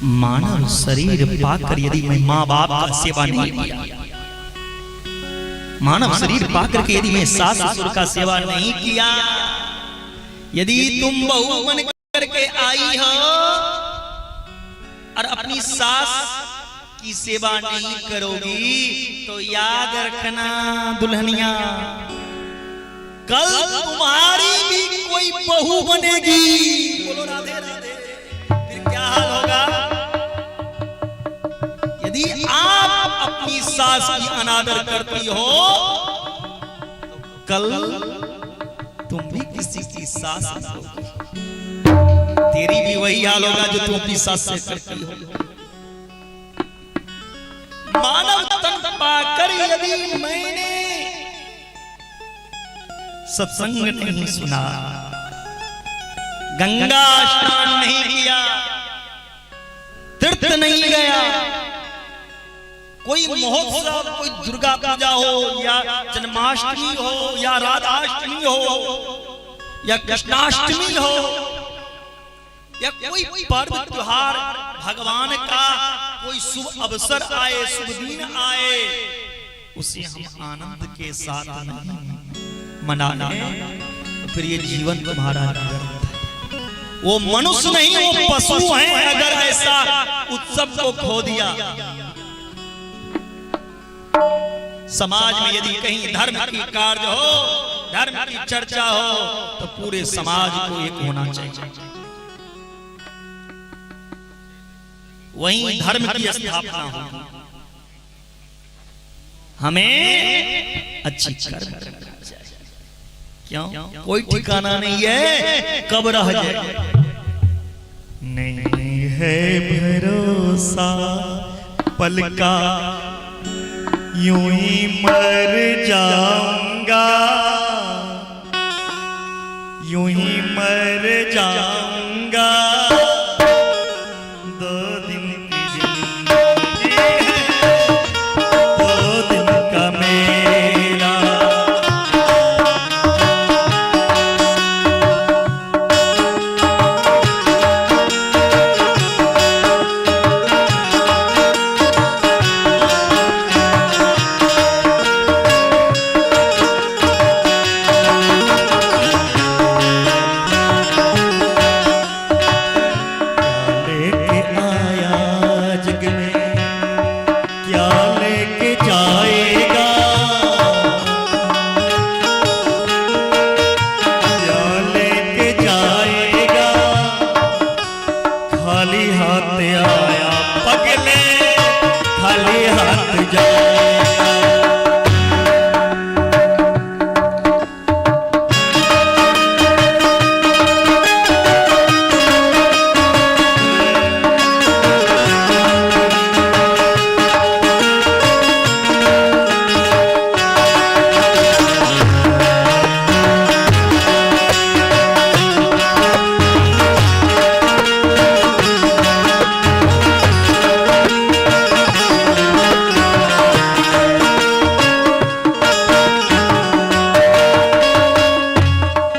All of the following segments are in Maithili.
मानव शरीर पाकर यदि मैं माँ बाप का सेवा नहीं किया, मानव शरीर पाकर के यदि मैं सास ससुर का सेवा नहीं किया, यदि तुम बहू बन करके आई हो और अपनी सास की सेवा नहीं करोगी तो याद रखना दुल्हनिया, कल तुम्हारी भी कोई बहू बनेगी। बोलो राधे राधे। फिर क्या हाल होगा यदि आप अपनी सास की अनादर करती हो तो कल तुम भी किसी की सास होगी, तेरी भी वही हाल होगा जो तुम अपनी सास से करती हो। मानव तन पाकर यदि मैंने सत्संग नहीं सुना, गंगा स्नान नहीं किया, तीर्थ नहीं गया, कोई महोत्सव, कोई दुर्गा पूजा हो या जन्माष्टमी हो या राधाष्टमी हो या कृष्णाष्टमी हो या कोई पर्व त्योहार, भगवान का कोई शुभ अवसर आए, शुभ दिन आए, उसे हम आनंद के साथ नहीं मनाना, तो फिर ये जीवन तुम्हारा व्यर्थ है। वो मनुष्य नहीं, वो पशु हैं। अगर ऐसा उत्सव को खो दिया समाज में, यदि कहीं धर्म की कार्य हो, धर्म की चर्चा हो, तो पूरे समाज को एक होना चाहिए, वहीं धर्म की स्थापना होगी। हमें अच्छी कर्म करना चाहिए। क्यों? कोई ठिकाना नहीं है, कब रह जाए नहीं है भरोसा पल का, यूं ही मर जाऊंगा, यूं ही मर जाऊंगा, दो दिन की जिंदगी है, दो दिन का मेला। क्या लेके आया जग में, क्या लेके जाएगा, क्या लेके जाएगा, खाली हाथ आया पगले, खाली हाथ जाएगा।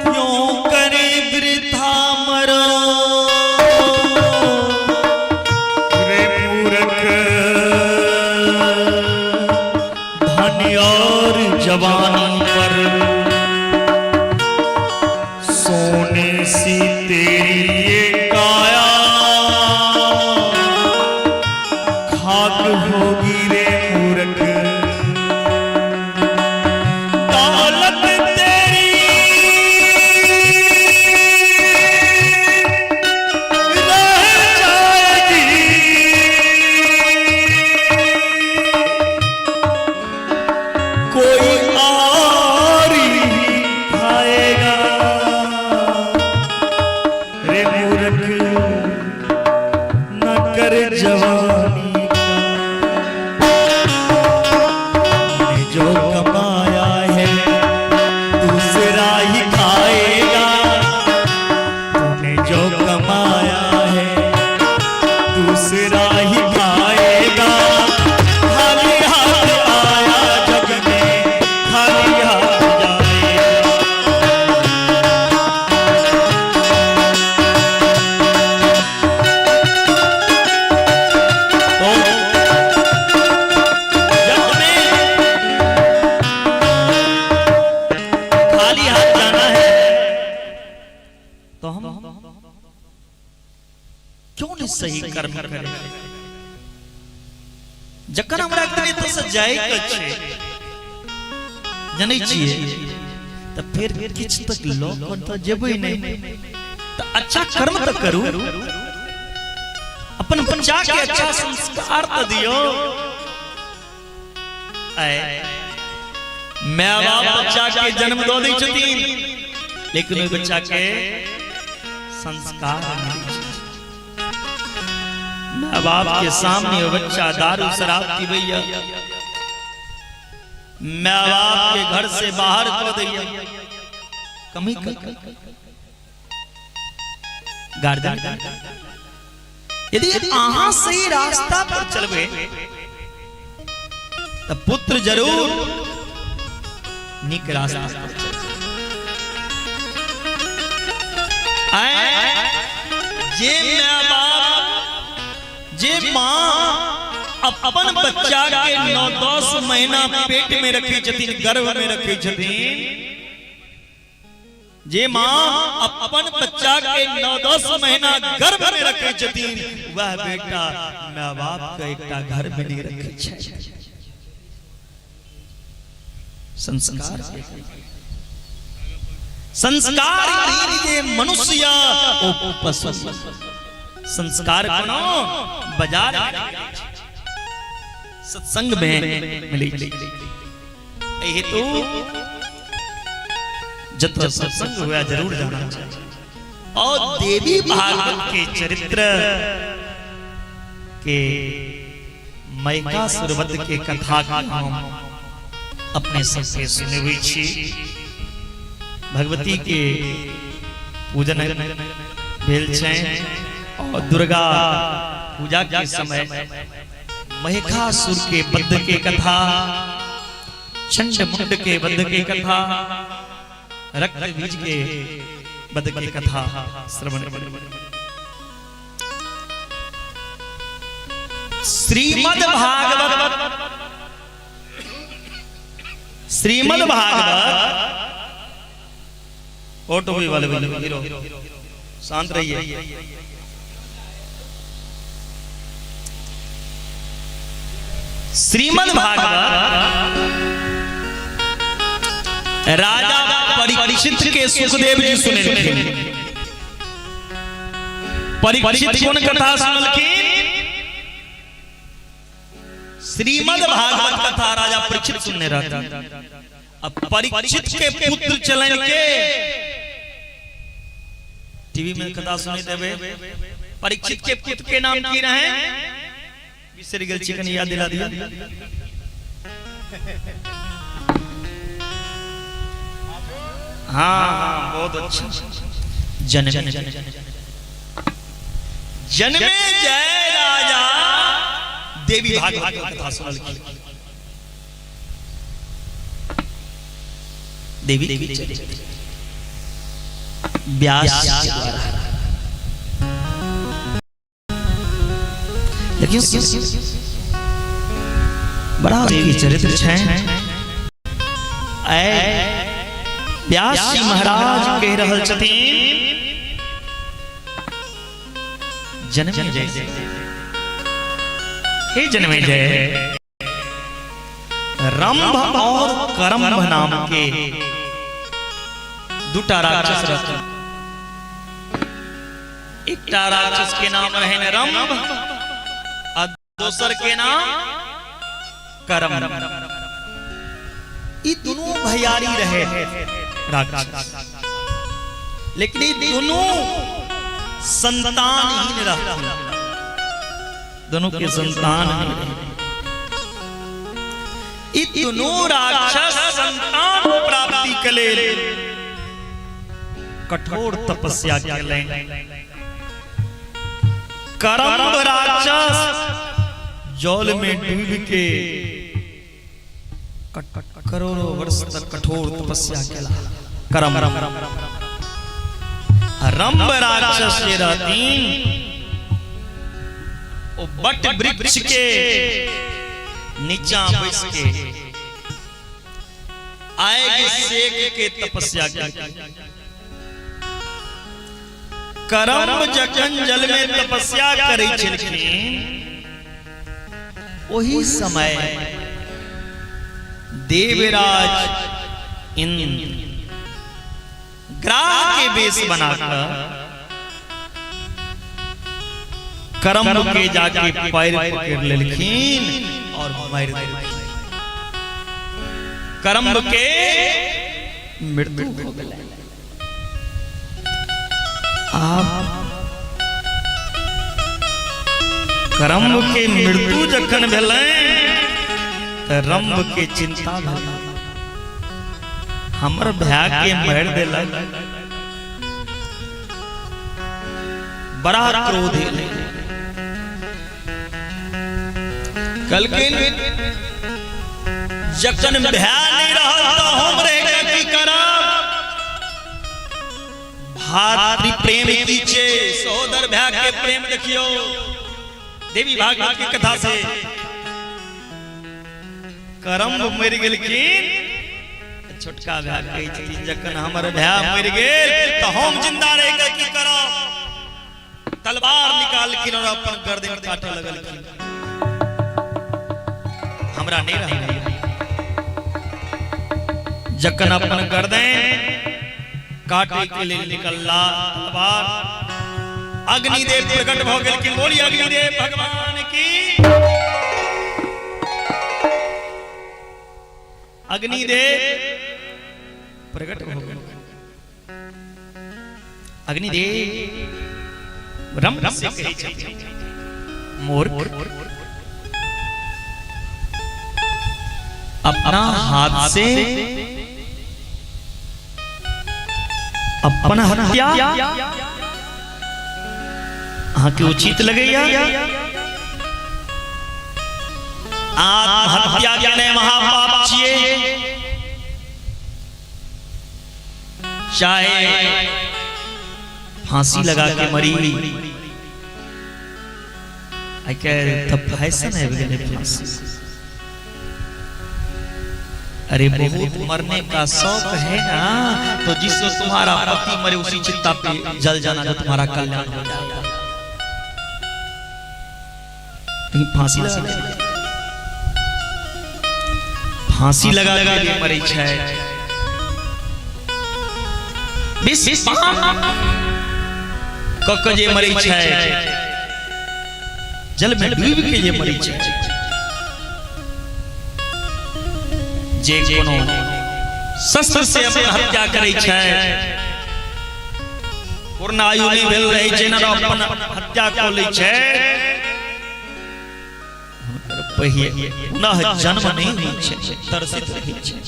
क्यों करे वृथा मरो रे मूर्ख, धन और जवानी पर, सोने सी तेरी ये काया, खाक होगी रे मूर्ख, दौलत तेरी रह जाएगी, कोई और ही खाएगा रे मूर्ख, न कर जवानी का, ने जो कमाया है दूसरा ही खाएगा, तूने जो कमाया है दूसरा ही खाएगा, खाली हाथ आया जग में, खाली हाथ जाएगा। क्यों नहीं सही कर्म करे? जखन हमरा एक दिन एतऽसँ जाइके छै, जनै छियै, तऽ फेर किछु तक लऽ कऽ तऽ जेबै नहि, तऽ अच्छा कर्म तऽ करू, अपन बच्चा के अच्छा संस्कार तऽ दियौ। आय माय बाप बच्चा के जन्म दऽ दै छथिन, लेकिन ओहि बच्चा के संस्कार नहि दै छथिन। माय बाप के सामने ओ बच्चा दारू शराब पीबैया, माय बाप के घर से बाहर कऽ दैया। कमी गार्जियन, यदि अहाँ सही रास्ता पर चलबै तऽ पुत्र जरूर नीक रास्ता पर चलतै। आय जे माय बाप, जे माँ अपन बच्चा के 9-10 महीना पेट में रखै छथिन, गर्भ में रखै छथिन, जे माँ अपन बच्चा के 9-10 महीना गर्भ में रखै छथिन, वह बेटा माय बाप के एकटा घर में नहीं रखै छै। संस्कार, संस्कारहीन जे मनुष्य या ओ पशु। संस्कार कोनो बाजार में नहि मिलै छै, सत्संग में मिलै छै। एहि हेतु जतऽ सत्संग हुए जरूर जाना चाही। और देवी भागवत के चरित्र के महिषासुर वध के कथा के हम अपने सबके सुनबै छी। भगवती के पूजन भेल छै और दुर्गा पूजा के समय महिषासुर के वध के कथा, चंड मुंड के वध के कथा, रक्त बीज के वध के कथा श्रवण। श्रीमद् भागवत, श्रीमद् भागवत। ऑटो भी वाले हीरो शांत रहिए। श्रीमद् भागवत राजा परीक्षित के सुखदेव जी सुनेलखिन। परीक्षित कोन कथा सुनलखिन? श्रीमद् भागवत कथा राजा परीक्षित सुनने रहता। अब परीक्षित के पुत्र चलन के टीवी में कथा सुने देवे। परीक्षित के पुत्र के नाम की रहे? बिसरि गेल छी, कनि याद दिला दिया। हाँ, बहुत अच्छा, जन्मे जन्मे जय राजा देवी भागवत के कथा सुनलखिन। देवी चरित्र व्यास के द्वारा। देखियौ, बड़ा की चरित्र छै। ऐ व्यास जी महाराज कहि रहल छथिन, जन्मे जय, हे जन्मे जय, रंभ और करम्भ नाम के दूटा राक्षस रहथिन। एकटा राक्षस के नाम रहनि रंभ आ दोसर के नाम करम। ई दुनू भैयारी रहे राक्षस, लेकिन ई दुनू संतानहीन रहथिन। दोनों के संतान नहीं रहे। ई दुनू राक्षस संतान प्राप्ति के लेल कठोर तपस्या केलनि। करम्ब राक्षस जल में डूब के करोड़ों वर्ष तक कठोर तपस्या केला करम। रंभ राक्षस जे रहथिन, ओ बट वृक्ष के नीचा बैस के आएगी सेक के तपस्या के। करम जखन जल में तपस्या करै छलखिन, ओही समय देवराज इंद्र ग्राह के वेश बनाकर करम के जाके पैर पकड़ लेलखिन और मारि देलखिन। करम के मृत्यु हो गेलै। आब करम के मृत्यु जखन भेलै तऽ रंभ के चिंता भेलै, हमर भाय के मारि देलक। बड़ा क्रोध एलै। कहलखिन, जखन भाय नहीं रहल तऽ हम रहि के की करब? भातृ प्रेम की छै, सहोदर भाय के प्रेम देखियौ देवी भागवत की कथा से। करम मरि गेलखिन, छोटका भाय कहै छथिन, जखन हमर भाय मरि गेल तऽ हम जिंदा रहि के की करब? तलवार निकालखिन और अपन गर्दन काटे लगलखिन, हमरा नहीं रहना। जखन अपन गर्दन काटे के लेल निकलला तलवार, अग्निदेव प्रकट भऽ गेलखिन। बोली अग्निदेव भगवान की। अग्निदेव प्रकट भऽ गेल। अग्निदेव रम से कहै छथिन, मूर्ख, अपना हाथ से अपन हत्या अहाँके उचित लगैया? आत्महत्या केने महापाप छियै। चाहे फांसी लगा के मरी। आइ काल्हि तऽ फैशन आबि गेलै फांसी। अरे, बहुत मरने का शौक है ना, तो जिससे तुम्हारा पति मरे, उसी चिता पे जल जाना, जो तुम्हारा कल्याण हो जाएगा। लेकिन फांसी लगा के, फांसी लगा के जे मरै छै, विष पान कऽ के जे मरै छै, जल में डूबि के जे मरै छै, जे कोनो शस्त्र से अपन हत्या करै छै, पूर्ण आयु नहि भेल रहै छै ने, अपन हत्या कऽ लै छै, हुनकर पहिए पुनः जन्म नहि होइ छै, तरसित रहै छै।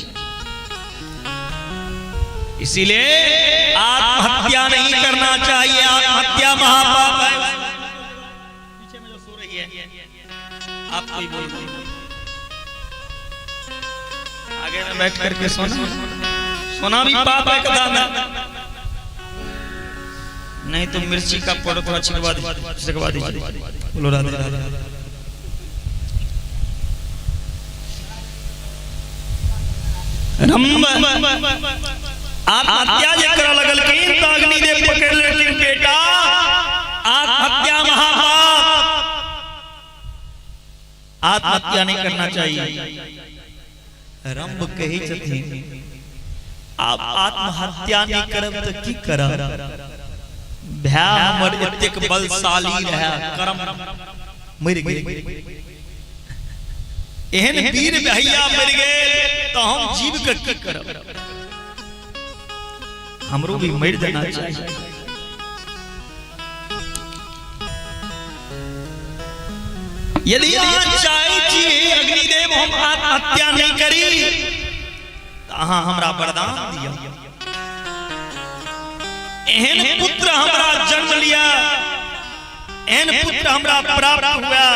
इसीलिए आत्महत्या नहीं करना चाहिए, आत्महत्या महापाप है। पीछे में जो सो रही है, आप कोई बोल, आगे में बैठ करके सोना, सोना भी पाप है कथा में। नहीं तो मिर्ची का पाउडर थोड़ा छिड़वा दीजिए, छिड़कवा दीजिए। बोलो राधे राधे। रंभ आत्महत्या जे करऽ लगलखिन तऽ अग्निदेव पकड़ि लेलखिन, बेटा, आत्महत्या महापाप, आत्महत्या नहीं करना चाहिए। रंभ कहै छथिन, आब आत्महत्या नहीं करब तऽ की करब? भाय हमर एतेक बलशाली रहै, करम मरि गेल, एहन वीर भैया मरि गेल, तऽ हम जीव के की करब? हमरो भी मरि जाना चाहिए। यदि अहाँ चाहै छी अग्निदेव, हम आत्महत्या नहीं करी, तऽ अहाँ हमरा वरदान दिअ, एहन पुत्र हमरा जन्म लिया, एहन पुत्र हमरा प्राप्त हुआ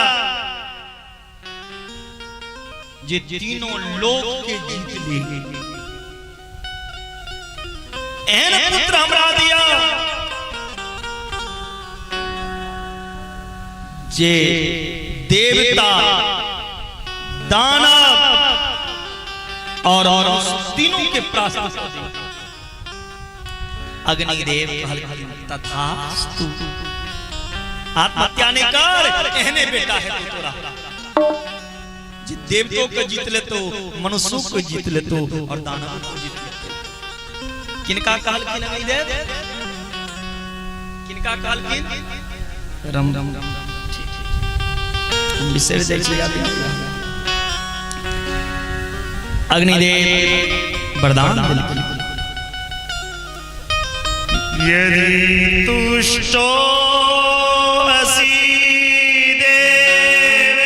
जे तीनों लोक के जीत ले। एहन पुत्र हमरा दिया जे देवता, दानव और तीनों के परास्त कर दे। अग्निदेव कहलखिन तथास्तु, आत्महत्या नहीं कर, एहने बेटा है तू तोरा जे देवतों को जीत ले तो मनुष्यों को जीत ले तो और दानवों को जीत ले तो। किनका कहलखिन अग्निदेव? किनका कहलखिन? रम रम रम। ठीक ठीक, हम बिसरि जाइ छी याद। अग्निदेव वरदान देलखिन, यदि तुष्टो असि देवेश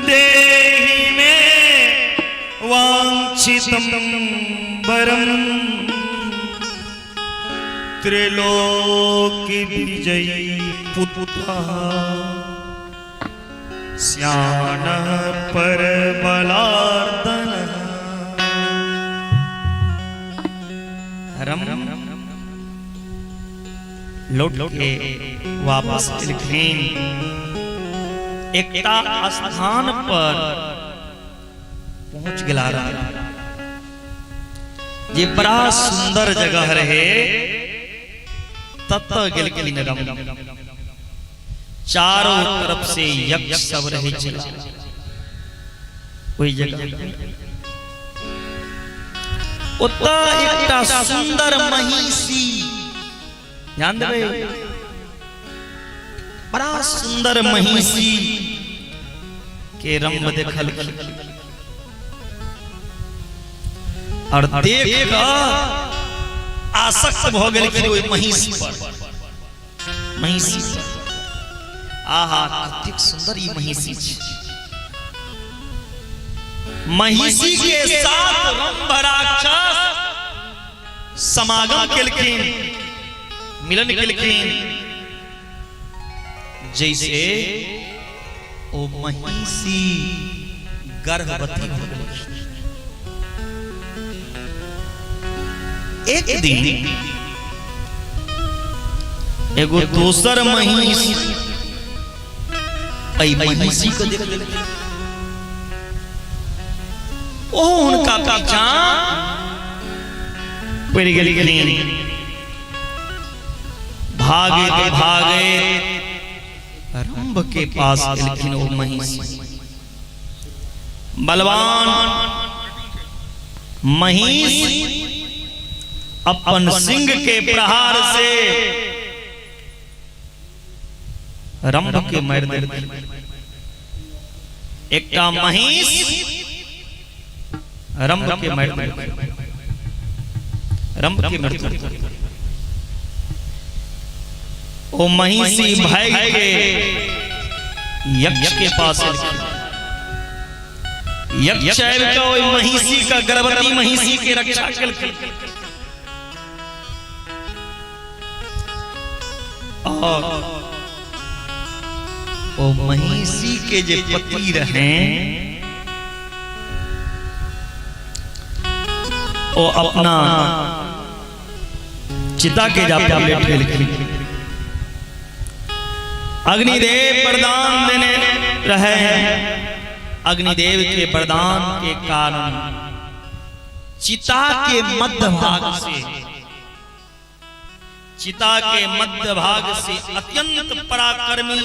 देहि मे वाञ्छितं वरम् त्रिलोकी विजयी पुत्रः श्यानः परबलार्दनः। रम लौट के वापस एलखिन, एकटा स्थान पर पहुंच गेला राम, जे बड़ा सुंदर जगह रहे तत गेलखिन राम। चारों तरफ से यक्ष सब रहे छला ओहि जगह। ओतऽ एकटा सुंदर महिषी, ध्यान देबै, बड़ा सुंदर महिषी के रंग देखलखिन और देख कऽ आसक्त भऽ गेलखिन ओहि महिषी पर, महिषी पर। आहा, कतेक सुंदर ई महिषी छै। महिषी के साथ रंभ राक्षस समागम केलखिन, मिलन केलखिन, जैसे ओ महिषी गर्भवती हो गेलखिन। एक दिन एगो दोसर महिष एहि महिषी के देख लेलखिन, ओहो हुनका पीछा पड़ि गेलखिन। भागैत भागैत रंभ के पास एलखिन ओ महिष। बलवान महिष अपन सिंह के प्रहार से रंभ के मारि देलखिन। एकटा महिष रंभ के मारि देलखिन, रंभ के मृत्यु। ओ महिषी भागि के यक्ष के पास एलखिन। यक्ष आबि कऽ ओहि महिषी का, गर्भवती महिषी के रक्षा केलखिन और ओ महिषी के जे पति रहे ओ अपना चिता के जापा लेट गेलखिन। अग्निदेव वरदान देने रहे, अग्निदेव के वरदान के कारण चिता के मध्य भाग से, चिता के मध्य भाग से अत्यंत पराक्रमी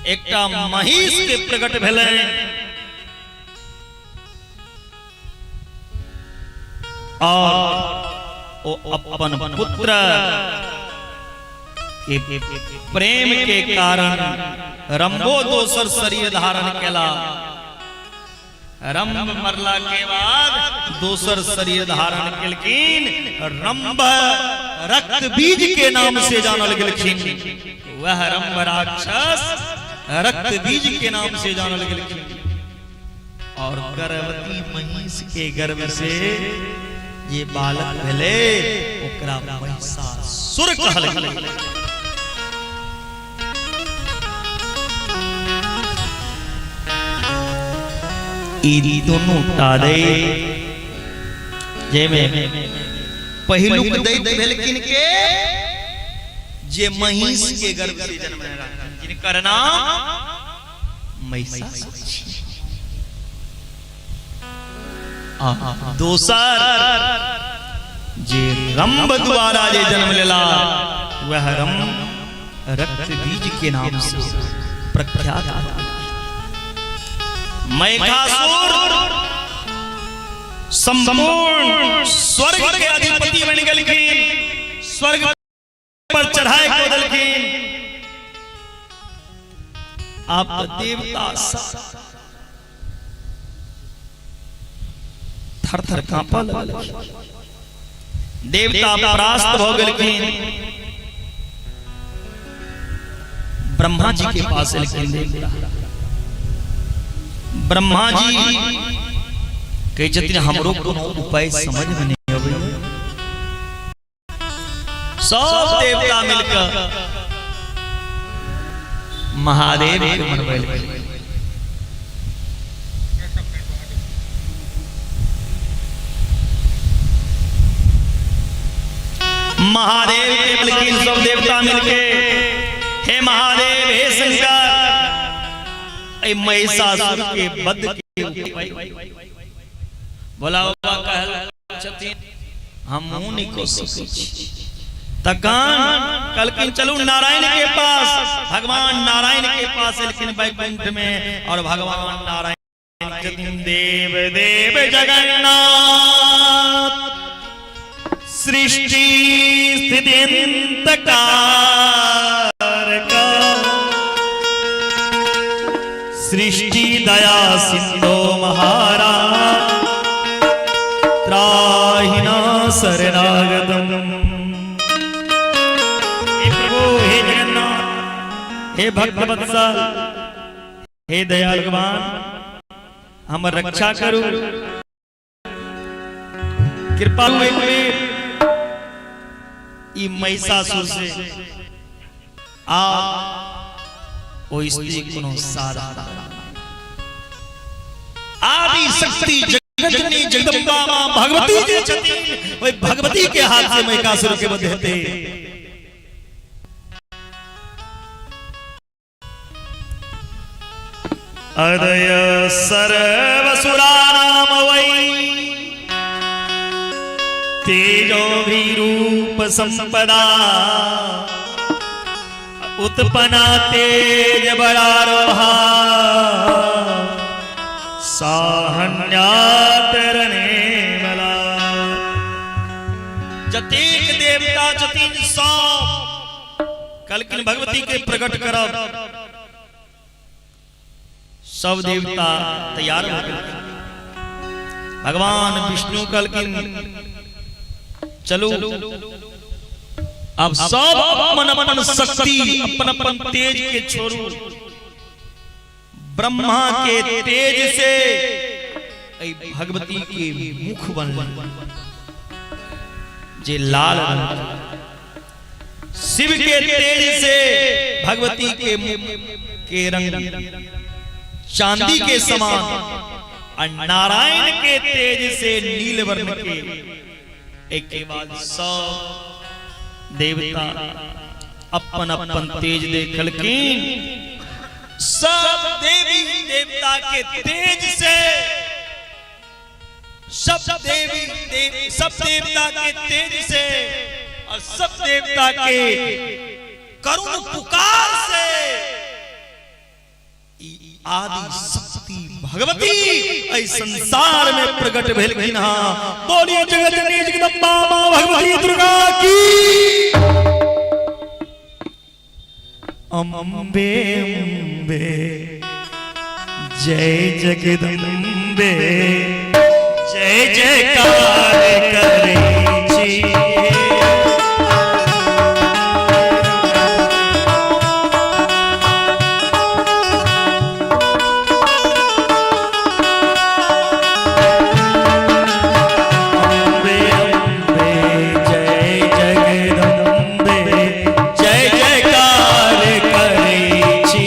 एकटा महिष के प्रकट भेलै और ओ अपन पुत्र के प्रेम के कारण रंबो दोसर शरीर धारण केला। रंभ मरला के बाद दोसर शरीर धारण केलखिन, रंभ रक्त बीज के नाम से जानल गेलखिन। वह रंभ राक्षस रक्त बीज के नाम से जानल गेलखिन और गर्भवती महिष के गर्भ से जे बालक भेलै ओकरा महिषासुर कहल गेलै। ई दोनों टा दैत्य, जाहिमे पहिलुक दैत्य भेलखिन के जे महिष के गर्भ से जन्म लेलखिन, जिनकर नाम महिषासुर छी। आ दोसर जे रंभ द्वारा जे जन्म लेला वह रंभ रक्त बीज के नाम से प्रख्यात। महिषासुर संपूर्ण स्वर्ग के अधिपति बन गेलखिन, स्वर्ग पर चढ़ाई को देलखिन। आप तो देवता थर थर कांपऽ लगलखिन, देवता परास्त भऽ गेलखिन। ब्रह्मा जी के पास एलखिन देवता। ब्रह्मा जी कहै छथिन, हमरो कोनो उपाय समझ में नहि अबैया। सब देवता मिलकर महादेव के मनबै। महादेव के मिलकिन सब देवता मिलके, हे महादेव, हे शंकर, ए महिषासुर के वध के उपाय। भोला बाबा कहल छथिन, हमहूँ नहि कऽ सकै छी। तखन कहलखिन, चलू नारायण के पास। भगवान नारायण के पास एलखिन वैकुंठ में और भगवान नारायण छथिन, देव देव जगन्नाथ, सृष्टि स्थिति कारक, सृष्टि दया सिंधो महाराज, त्राहिना शरणागतम। हे प्रभु, हे जगन्नाथ, हे भक्त वत्सल, हे दयाल भगवान, हमर रक्षा करू, कृपा करू एक बेर ई महिषासुर से। आ ओ स्त्री कोनो साधा आदि शक्ति जगतजननी जगदम्बा मां भगवती जे छथिन, ओहि भगवती के हाथ से महिषासुर के वध हेतै। अदय सर्वसुराणाम वै तेजोभिरूप संपदा, उत्पन्ना तेज बलारोहा, साहन्यातरणे बला। जतेक देवता छथिन सब कहलखिन, भगवती के प्रकट करब। सब देवता तैयार भऽ गेलखिन। भगवान विष्णु कहलखिन, चलू, अब सब अपन अपन शक्ति, अपन अपन तेज के छोड़ू। ब्रह्मा के तेज से एहि भगवती के मुख बनल जे लाल रंग, शिव के तेज से भगवती के मुख के रंग चांदी के समान और नारायण के तेज से नील वर्ण के। एक के बाद सब देवता अपन अपन तेज देखलखिन। सब देवी देवता के तेज से, सब देवी देव, सब देवता के तेज से और सब देवता के करुण पुकार से ई आदि शक्ति भगवती एहि संसार में प्रकट भेलखिन। हाँ, बोलिए जगत जननी जगदम्बा मां भगवती दुर्गा की। अम्बे अम्बे जय जगदम्बे, जय जयकार करै छी। अम्बे अम्बे जय जगदम्बे, जय जयकार करै छी।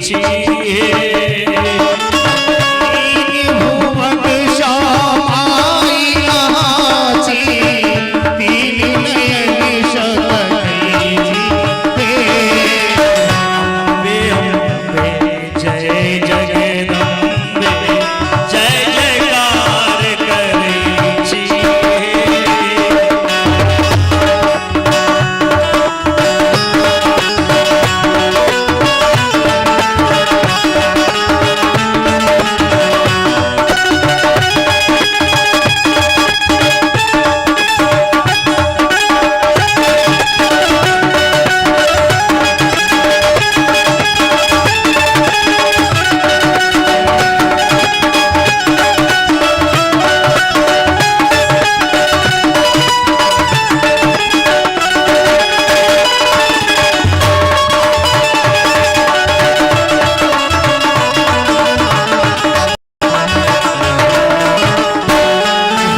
छी तीन भुवन समाई अहाँ छी, तीन नयन सकैत छी हे। अम्बे अम्बे जय जगदम्बे, जय जयकार करै छी हे।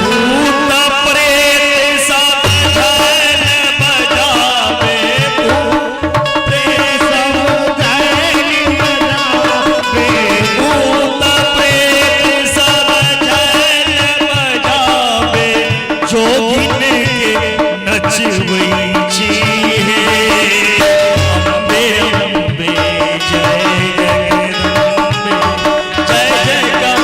भूत प्रेत सब झल बजावे, भूत प्रेत सब झल बजावे, भूत प्रेत सब झल बजावे, जोगिन के नचबै छी हे। अम्बे अम्बे जय जगदम्बे, जय जयकार।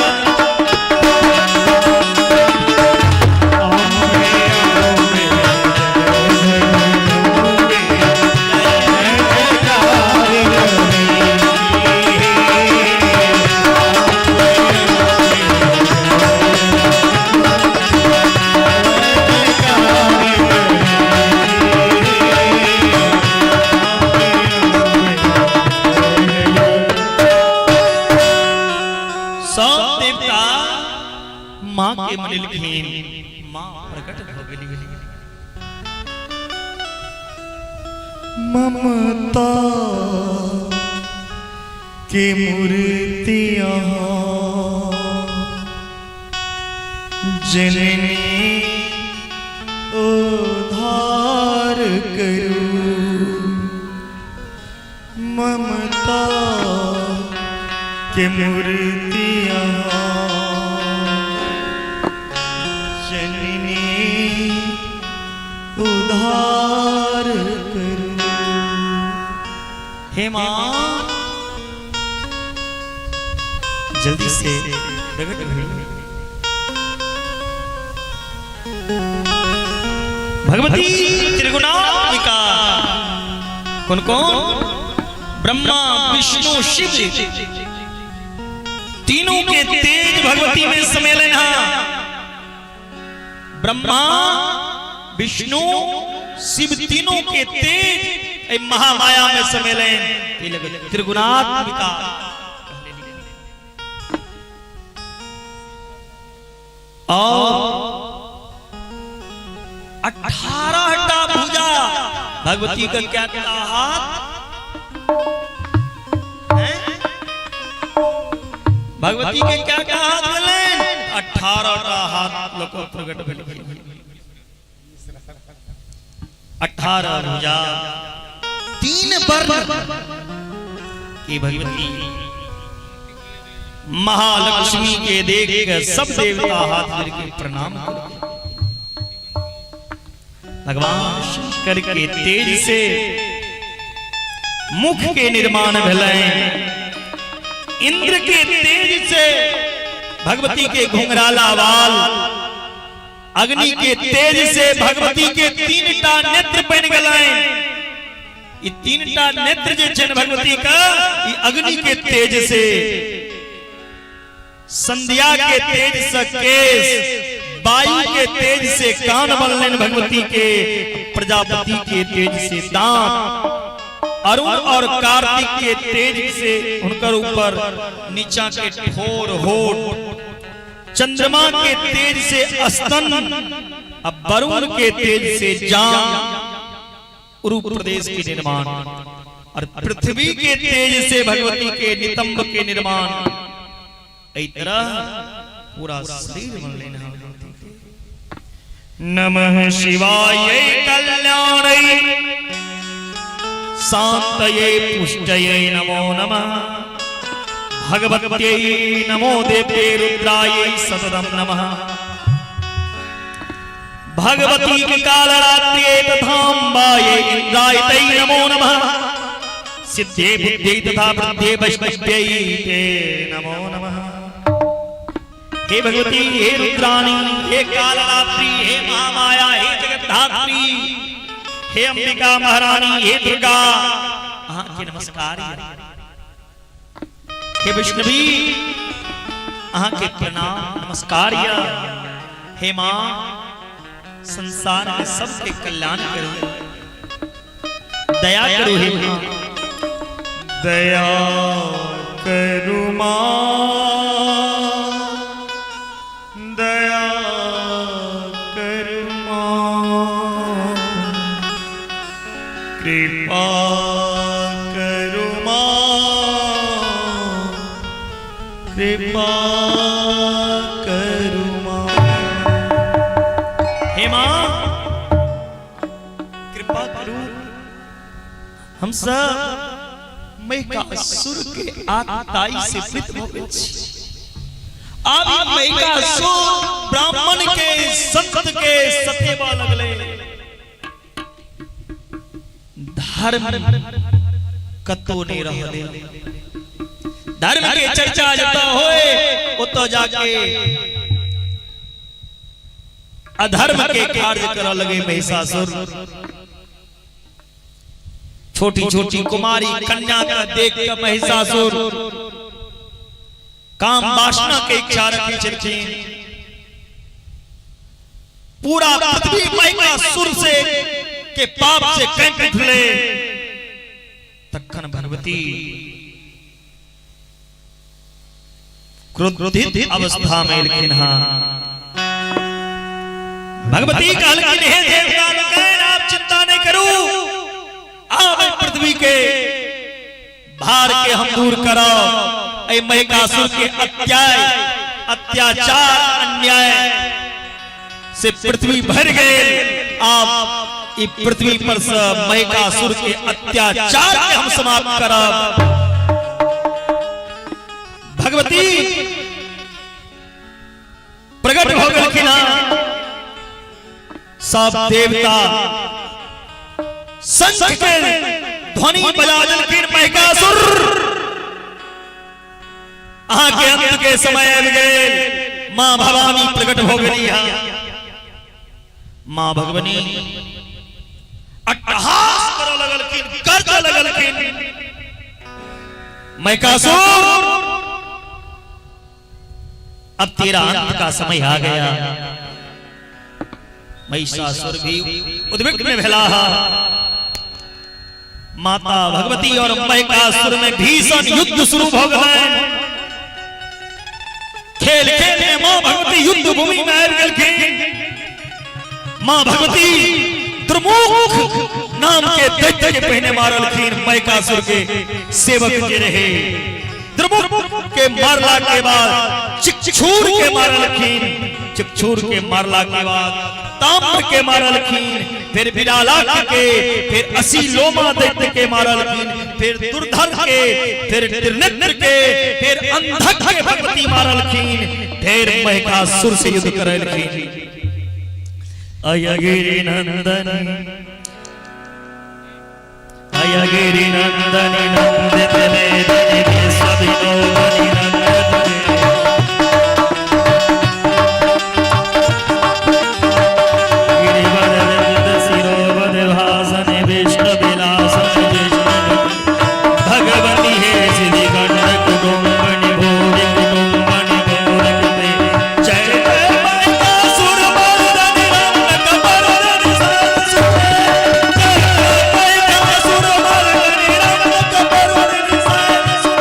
सब देवता माँ के मनेलखिन, माँ प्रकट भऽ गेली। ममता के मूर्ति जननी उद्धार करू, ममता के मूर्ति जननी उद्धार करू। हे माँ, जल्दी से प्रकट हुई भगवती त्रिगुणात्मिका। कौन कौन? ब्रह्मा विष्णु शिव तीनों के तेज भगवती में सम्मेलन है। ब्रह्मा विष्णु शिव तीनों के तेज एहि महामाया में सम्मेलन त्रिगुणात्मिका। और 18 टा भुजा भगवती का, क्या हाथ हैं? भगवती के क्या क्या हाथ भेलनि? 18 टा हाथ लोक प्रकट भेल। 18 भुजा, तीन वर्ण की भगवती महालक्ष्मी के देख के सब देवता हाथ जोड़ के प्रणाम कर। भगवान शंकर के तेज से मुख के निर्माण भेलनि, इंद्र के तेज से भगवती के घुंघराला बाल, अग्नि के तेज से भगवती के तीन टा नेत्र बन गेलनि। ई तीन टा नेत्र जे छनि भगवती का, ई अग्नि के तेज से, संध्या के तेज से केश, वायु के तेज से कान बनलनि भगवती के, प्रजापति के तेज से दांत, अरुण और कार्तिक के तेज से उनकर ऊपर नीचा के ठोर होठ, चंद्रमा के तेज से स्तन, अब वरुण के तेज से जान, उरु प्रदेश के निर्माण, और पृथ्वी के तेज से भगवती के नितंब के निर्माण। एहि तरह पूरा शरीर बनलनि हँ भगवती के। नमः शिवाय कल्याणै शांतये पुष्टये नमो नमः। भगवत्यै नमो देव्यै रुद्रायै सततं नमः। भगवती के कालरात्र्यै तथाम्बायै इन्द्राय तै नमो नमः। सिद्धे बुद्धे तथा वृद्धे वैष्णव्यै ते नमो नमः। हे भगवती, हे रुद्राणी, हे कालरात्रि, हे महामाया, हे जगद्धात्री, हे अंबिका महारानी, हे दुर्गा, अहाँ के नमस्कार। हे वैष्णवी, अहाँ के प्रणाम नमस्कार। हे माँ, संसार में सबके कल्याण करो, दया करो हे माँ। दया करू माँ, दया करू माँ, कृपा करू माँ, कृपा करू माँ। हे माँ, कृपा करू। हम सब महिषासुर के आतताई से पीड़ित हो गए छी। आब ई महिषासुर ब्राह्मण के, संत के सतेबा लगले। धर्म कतौ नहीं रहले। धर्म के चर्चा जतऽ होए, ओतऽ जाके अधर्म के कार्य करऽ लगे महिषासुर। छोटी छोटी कुमारी कन्या का देख के महिषासुर काम वासना के इच्छा रखी छलखिन। पूरा पृथ्वी महिषासुर से के पाप से कंप उठले। तखन भगवती क्रोधित अवस्था में एलखिन। हाँ, भगवती कहलखिन, हे देवता लोकनि, आप चिंता नहीं करू। आब एहि पृथ्वी के भार के हम दूर करब। एहि महिषासुर के अत्याचार, अन्याय से पृथ्वी भर गए। आप ई पृथ्वी पर से महिषासुर के अत्याचार के हम समाप्त करब। भगवती प्रकट हो गेलखिन। सब देवता शंख के ध्वनि बजा देलखिन। महिषासुर, अहाँ के अंत के समय आबि गेल। माँ भवानी प्रकट हो गेली। माँ भगवनी अट्टहास करऽ लगलखिन, गरजऽ लगलखिन। महिषासुर, अब तेरा अंत का समय आ गया। महिषासुर भी उद्विग्न भेला। माता भगवती और महिषासुर में भीषण युद्ध शुरू भ गेलनि। खेल खेल में मां भगवती युद्ध भूमि में आबि गेलखिन। मां भगवती द्रुमुख नाम के दैत्य के पहिने मारलखिन। महिषासुर के सेवक जे रहे, द्रुमुख के मारला के बाद चिक्षूर के मारलखिन। चिक्षूर के मारला के बाद ताम्र के मारलखिन, फिर बिरालाक के, फिर असीलोमा दैत्य के मारलखिन, फिर दुर्धर के, फिर त्रिनेत्र के, फिर अंधक के भगवती मारलखिन। फिर महिषासुर से युद्ध करलखिन। अयगिरि नंदन, अयगिरि नंदन, नंदित वेदनि, विश्व विनोदनि, नंदन गिरिवर विंद शिरोवद भासन, विष्णु विलासन जिष्णु भगवती। हे श्री गंडक कुटुंबनि, भूरि कुटुंबनि, गोरखते जय जय महिषासुर मर्दनि, रम्यक मर्दनि, सरस्वती। जय जय महिषासुर मर्दनि, रम्यक मर्दनि, सरस्वती।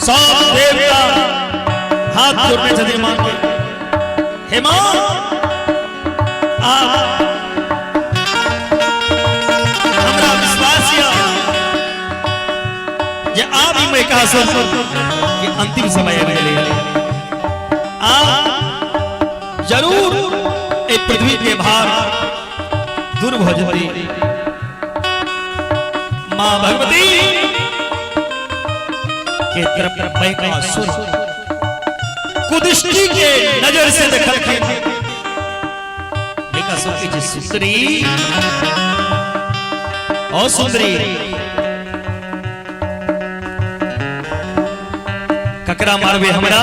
सब देवता हाथ जोड़ने छथिन माँ के। हे माँ, आप हमरा विश्वास यऽ जे आब ई महिषासुर के अंतिम समय आबि गेलै। आप जरूर एहि पृथ्वी के भार दूर भऽ जेतै। माँ भगवती के तरफ महिषासुर कुदृष्टि के नजर से देखलखिन। महिषासुर के जे सुंदरी और सुंदरी ककरा मारबे हमरा?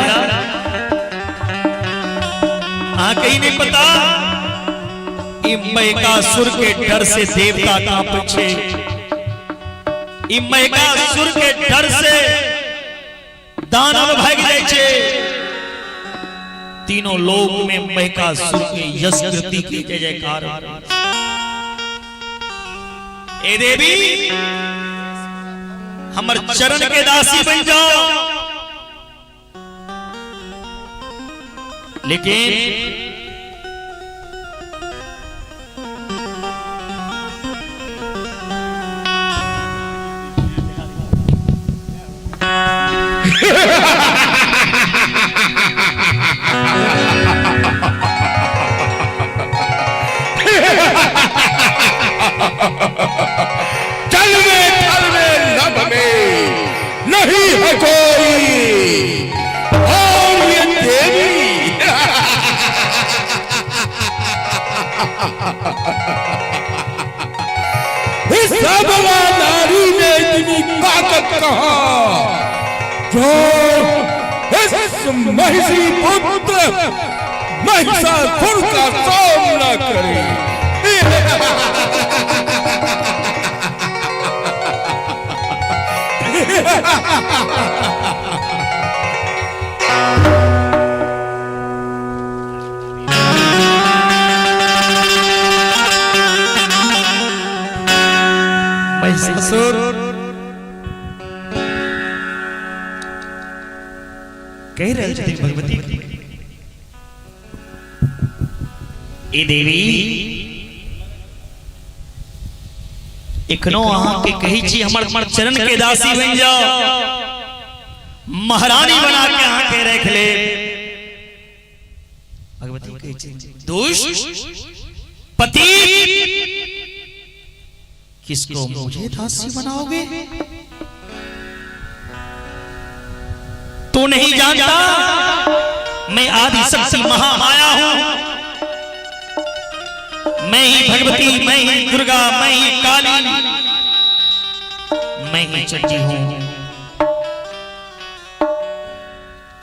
अहाँ कहीं नहीं पता ई महिषासुर के डर से देवता कांपै छै, ई महिषासुर के डर से दानव भागि जाइ छै। तीनों लोक में महिषासुर के यश कीर्ति के जय जयकार। ए देवी, हमर चरण के दासी बन जाओ। लेकिन जल में थल में नभ में नहीं है कोई और ये देवी। इस सबला नारी में इतनी ताकत कहाँ जो इस महिषी पुत्र महिषासुर का सामना करे। महिषासुर कहि रहल छथिन भगवती, ए देवी, एखनो अहाँके कहै छी हमर चरण के दासी बनि जाओ, महारानी बना के अहाँके राखि ले। भगवती कहै छै, दुष्ट पति, किसको मुझे दासी बनाओगे? तू नहीं जानता मैं आदि शक्ति महामाया हूं। मैं ही भगवती, मैं ही दुर्गा, मैं ही काली, मैं ही चंडी हूं।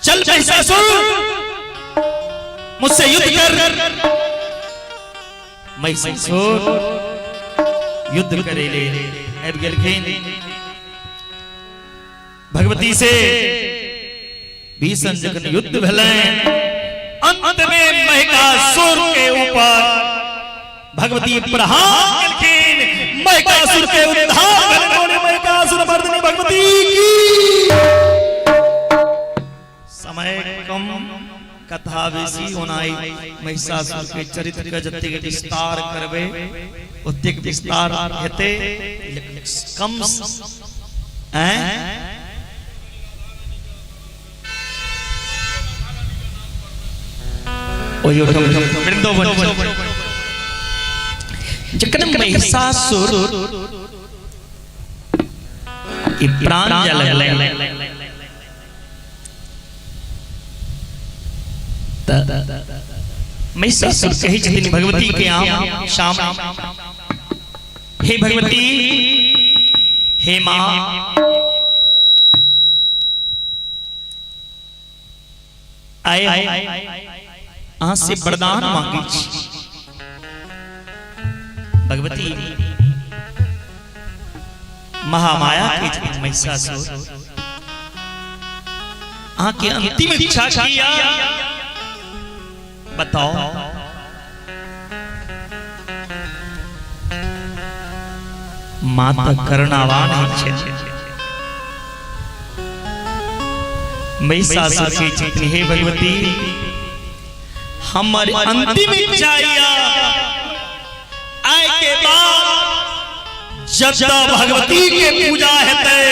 चल महिषासुर, मुझसे युद्ध कर। महिषासुर युद्ध करे ले आबि गेलखिन। भगवती से भीषण जखन युद्ध भेलनि, अंत में महिषासुर के ऊपर भगवती प्रहार केलखिन, महिषासुर के उद्धार भेलनि। बोले महिषासुर मर्दिनी भगवती की। समय कम, कथा बेसी। ओनाई महिषासुर के चरित्र के जतेक विस्तार करबै ओतेक विस्तार हेतै, लेकिन कम हैं। ओहि वृंदावन जखन महिषासुर ई प्राण जाय लगलै तऽ महिषासुर कहै छथिन भगवती के आम शाम, हे भगवती, हे माँ, आए अहाँ से वरदान मांगे छी। भगवती महामाया के छथिन महिषासुर, अहाँ के अंतिम इच्छा किया बताओ। माँ तऽ करुणावान होइ छै। महिषासुर के छथिन, हे भगवती, हमर अंतिम इच्छा या आय के बाद जता भगवती के पूजा हेतै,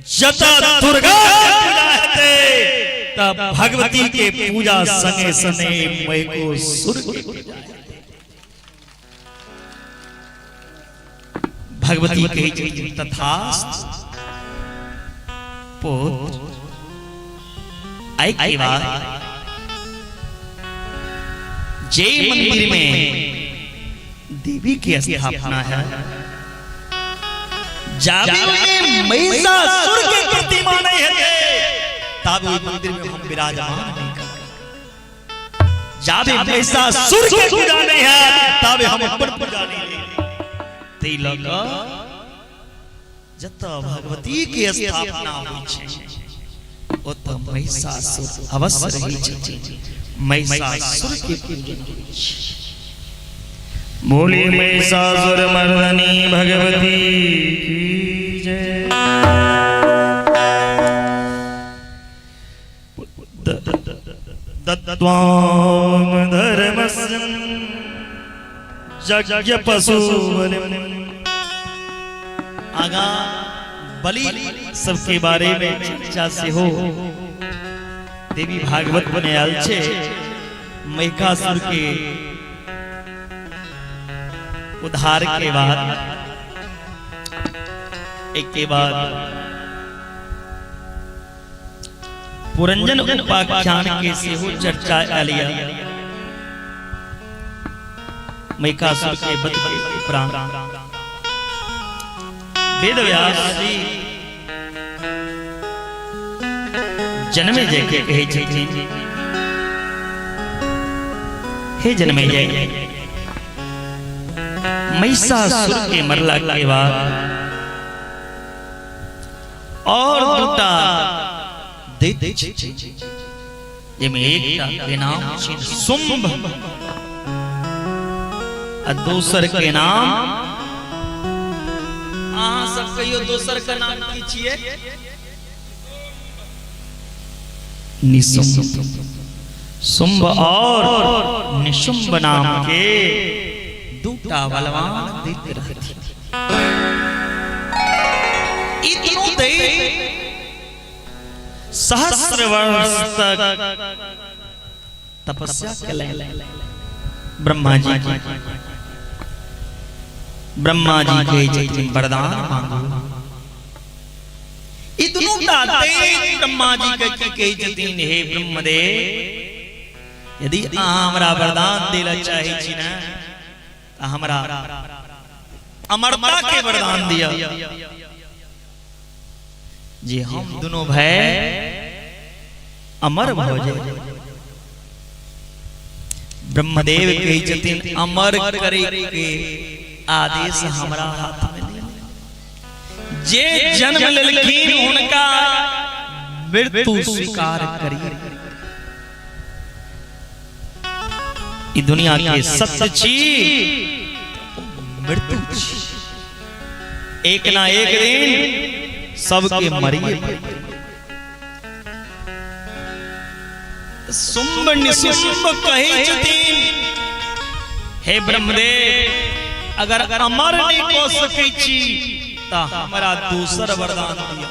जता दुर्गा के पूजा हेतै, तब भगवती के पूजा संगे संगे महिषासुर के पूजा हेतै। भगवती कहै छथिन, तथास्तु पुत्र। आइ के बाद जे मंदिर में देवी की स्थापना है, जाबे में महिषासुर के प्रतिमा नहीं है, तब ओहि मंदिर में हम विराजमान नहीं करब। जाबे महिषासुर के पूजा नहीं है, ताबे हम अपन पूजा नहीं लेब। ताहि लऽ कऽ जतऽ भगवती के स्थापना होइ छै, ओतऽ महिषासुर अवश्य रहै छथिन, महिषासुर के पूजन होइ छै। बोली महिषासुर मर्दनी भगवती की जय। दत्त्वाम धर्मस्य यज्ञ पशु बलिम। आगा बलि सबके बारे में चर्चा सेहो देवी भागवत में आयल छै। महिषासुर के उद्धार के बाद, एक के बाद पुरंजन उपाख्यान के सेहो चर्चा आयल यऽ महिषासुर के वध के उपरांत। वेद व्यास जी जनमे जय के कहै छथिन, हे जनमे जय, महिषासुर के मरला के बाद और दूटा दैत्य छै, जाहिमे एकटा के नाम छै शुंभ आ दोसर के नाम, अहाँ सब कहियो, दोसर के नाम की छियै? निशुंभ। शुंभ और निशुंभ नाम के दूटा बलवान दैत्य रहथिन। ई दुनू दैत्य सहस्र वर्ष तक तपस्या केलनि ब्रह्मा जी की। ब्रह्मा जी कहै छथिन, वरदान मांगू। ई दुनू टा दैत्य ब्रह्मा जी के की कहै छथिन? हे ब्रह्मदेव, यदि अहाँ हमरा वरदान दै लए चाहै छी ने, तऽ हमरा अमरता के वरदान दिअ जे हम दुनू भाई अमर भऽ जाय। ब्रह्मदेव कहै छथिन, अमर करे के आदेश हमरा हाथ में नहि। जे जन्म लेलखिन हुनका मृत्यु स्वीकार करिए। ई दुनिया के सत्य छी, मृत्यु छी, एक ना एक दिन सबके मरिए पड़तै। शुंभ निशुंभ कहै छथिन, हे ब्रह्मदेव, अगर अमर नहि कऽ सकै छी तऽ हमरा दोसर वरदान दिअ,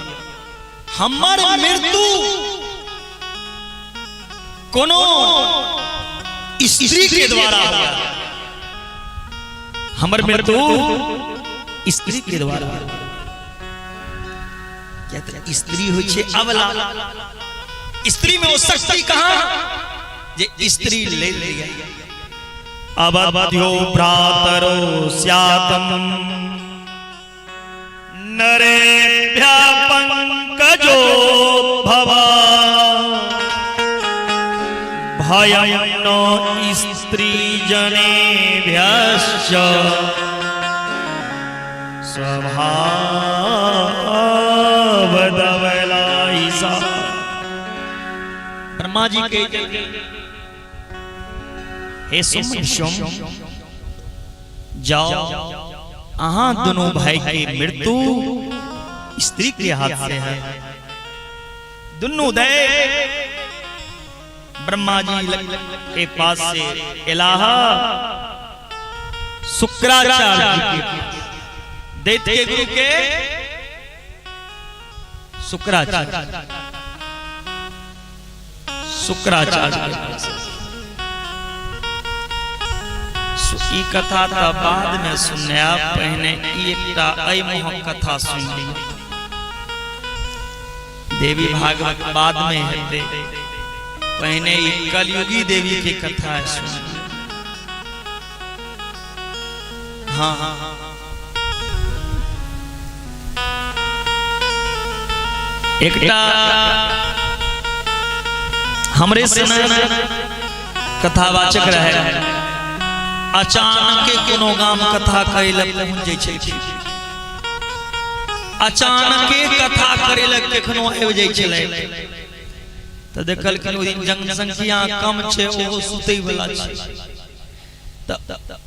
हमर मृत्यु कोनो स्त्री के द्वारा हुआ। हमर मृत्यु स्त्री के द्वारा, किया तऽ स्त्री होइ छै अबला। स्त्री में वो शक्ति कहाँ जे स्त्री ले लिया। अवध्यो भ्रातरो स्यातम नरेभ्य पंकजो भव भयं न स्त्री जनेभ्यश्च स्वभावदवलायिसा। ब्रह्मा जी के हे शुंभ निशुंभ, जाओ, अहाँ दोनों भाई के मृत्यु स्त्री के हाथ से है। दुनू दैत्य ब्रह्मा जी के पास से एलाह शुक्राचार्य जी के पास। दैत्य के गुरु के शुक्राचार्य, शुक्राचार्य के पास। ई कथा तऽ बाद में सुनायब, पहिने ई एकटा एहि मुहक कथा सुनि ली। देवी भागवत बाद में हेतै, पहिने ई कलयुगी देवी के कथा सुनि। हाँ हाँ, एकटा हमरे से कथावाचक रहे, अचानक कोनो गाम कथा करै लए पहुँच जाइ छै। अचानके कथा करै लए कखनो आबि जाइ छलै तऽ देखलखिन ओहि दिन जनसंख्या कम छै, ओहो सुतै वाला छै। तऽ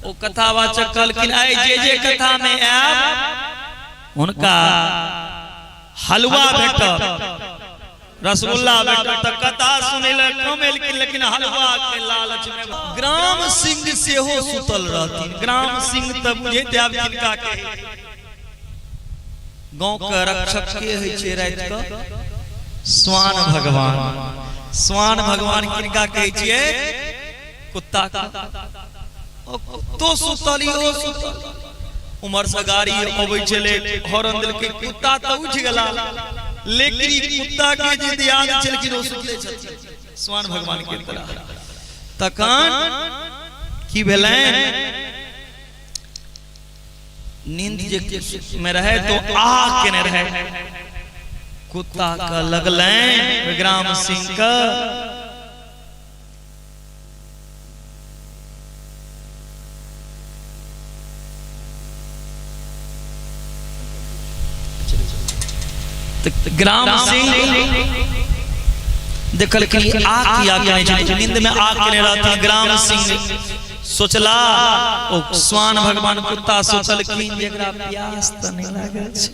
ओ कथावाचक कहलखिन, आइ जे जे कथा में आयब हुनका हलवा भेटत, रसगुल्ला भेटत। तऽ कथा सुनै लए कम एलखिन, लेकिन हलवा के लालच में ग्राम सिंह सेहो सुतल रहथिन। ग्राम सिंह तऽ बुझैत आब किनका के गाँव के रक्षक के होइ छै राति के? स्वान भगवान। स्वान भगवान किनका कहै छियै? कुत्ता के। ओ कुत्तो सुतल, इहो सुतल। उमर से गाड़ी अबै छलै, हॉर्न देलकै, कुत्ता तऽ उठि गेला, लेकिन ई कुत्ता के जे ध्यान छलखिन ओ सुतले छथिन स्वान भगवान के तरह। तखन की भेलनि? नींद जे में रहे तो आ केने रहे, कुत्ता के लगलनि ग्राम सिंह के ग्राम सिंह देखलखिन आ किया केने छै, नींद में आ केने रहथिन। ग्राम सिंह सोचला, ओ स्वान भगवान कुत्ता सोचलखिन जे एकरा प्यास तऽ नहि लागल छै,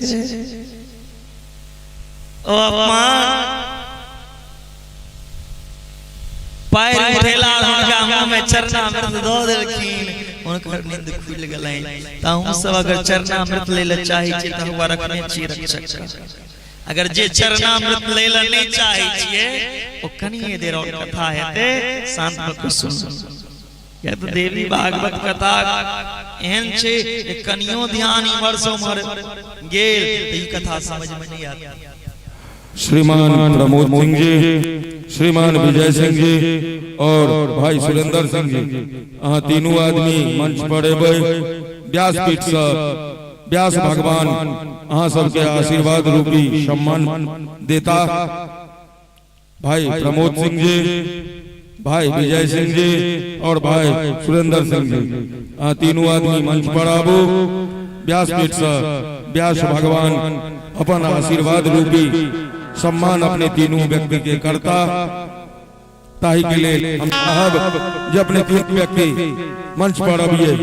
ओ अपना पैर उठेला, हुनका मुंह में चरणामृत दऽ देलखिन, हुनकर नींद खुलि गेलनि। तऽ अहूँ सब अगर चरणामृत लै लए चाहै छी तऽ हुआ रखने छी रक्षक। अगर जे चरणामृत लै लए नहि चाहै छियै, ओ कनिए देर और कथा हेतै, शांत भऽ कऽ सुनू। किया तऽ देवी भागवत कथा एहन छै जे कनियो ध्यान इम्हर से उम्हर गेल तऽ ई कथा समझ में नहि आयत। श्रीमान प्रमोद सिंह जी, श्रीमान विजय सिंह जी और भाई सुरेंद्र सिंह जी, अहाँ तीनू आदमी मंच पर एबै। व्यासपीठ से व्यास भगवान अहाँ सबके आशीर्वाद रूपी सम्मान देता। भाई प्रमोद सिंह जी, भाई विजय सिंह जी और भाई सुरेंद्र सिंह जी, अहाँ तीनू आदमी मंच पर आबू। व्यासपीठ से व्यास भगवान अपन आशीर्वाद रूपी सम्मान अपने तीनू व्यक्ति के करता। ताही के लेल हम चाहब जे अपने तीनू व्यक्ति मंच पर अबिए,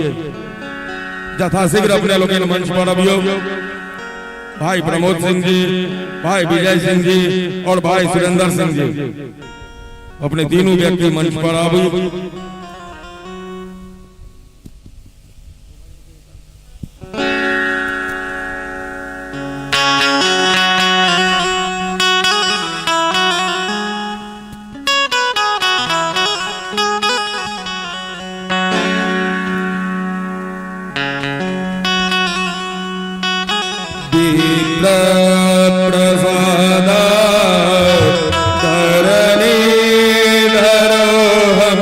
यथाशीघ्र अपने लोकनि मंच पर अबियो। भाई प्रमोद सिंह जी, भाई विजय सिंह जी और भाई सुरेंद्र सिंह जी, अपने तीनों व्यक्ति मंच पर आबू। प्रसाद धरणी धरोहम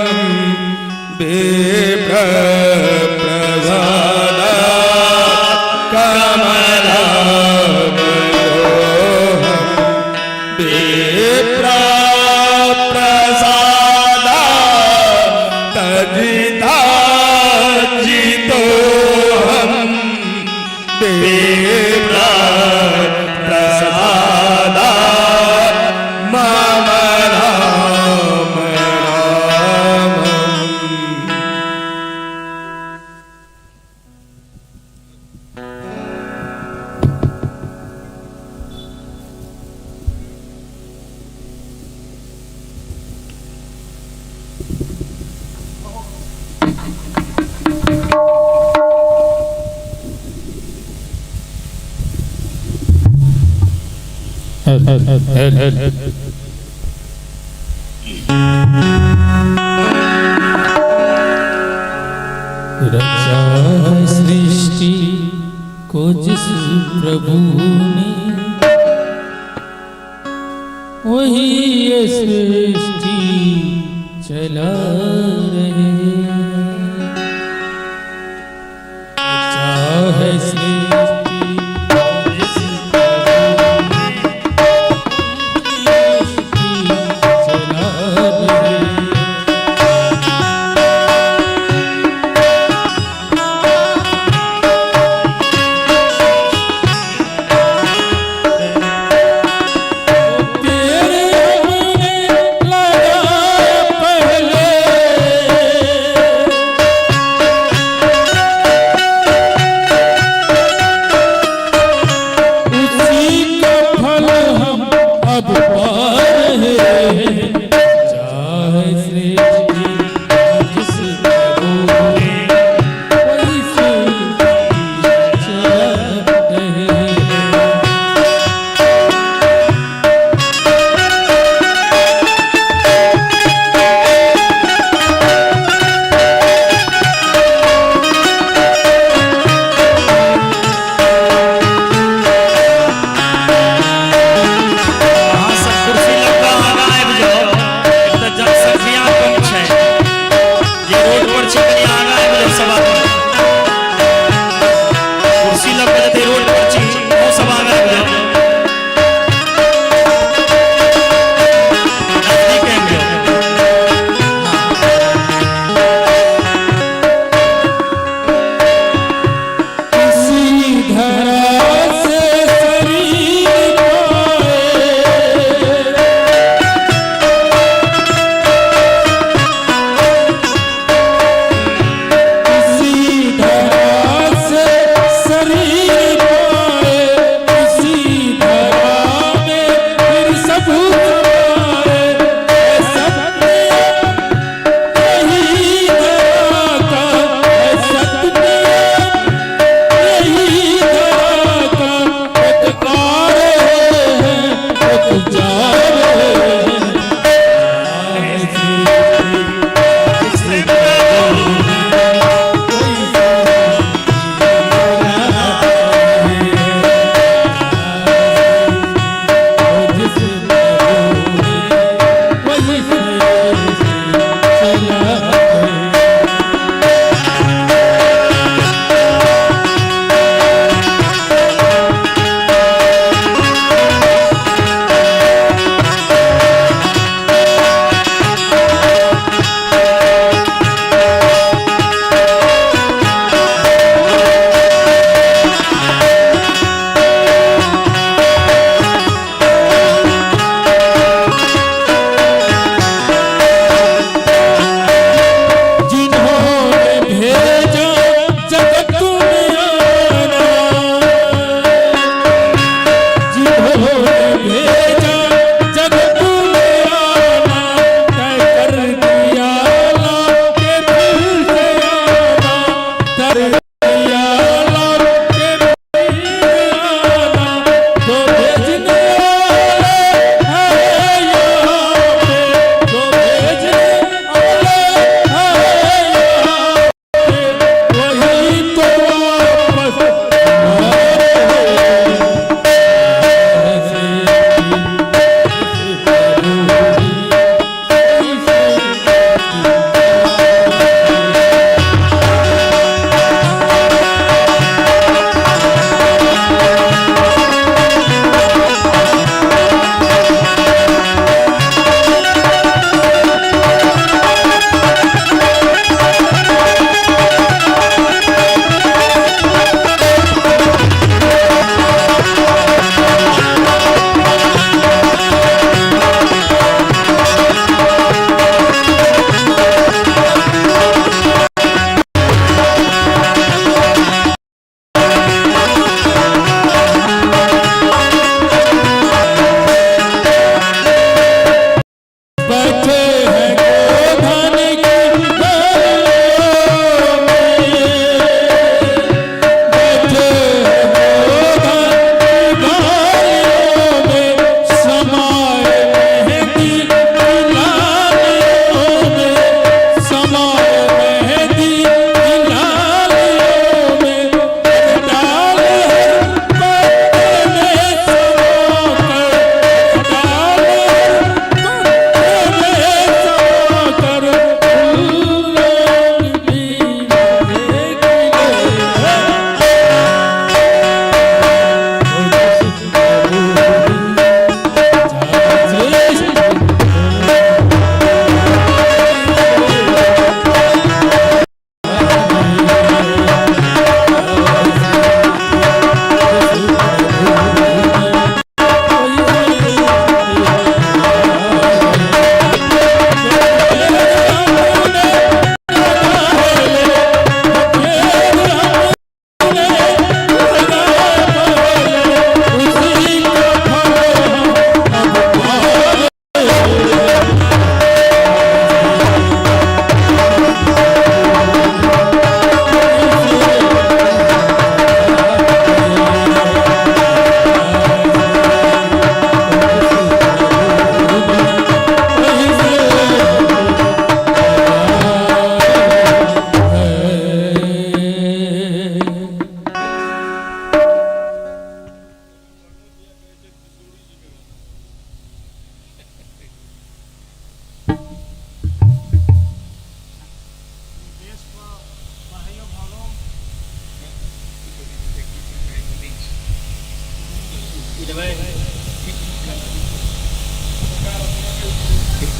रचा है सृष्टि को जिस प्रभु ने, वही ये सृष्टि चला रहे हैं। रचा है सृष्टि को जिस प्रभु ने, वही सृष्टि चला रहे हैं। तेरे हमने लगाया पहले।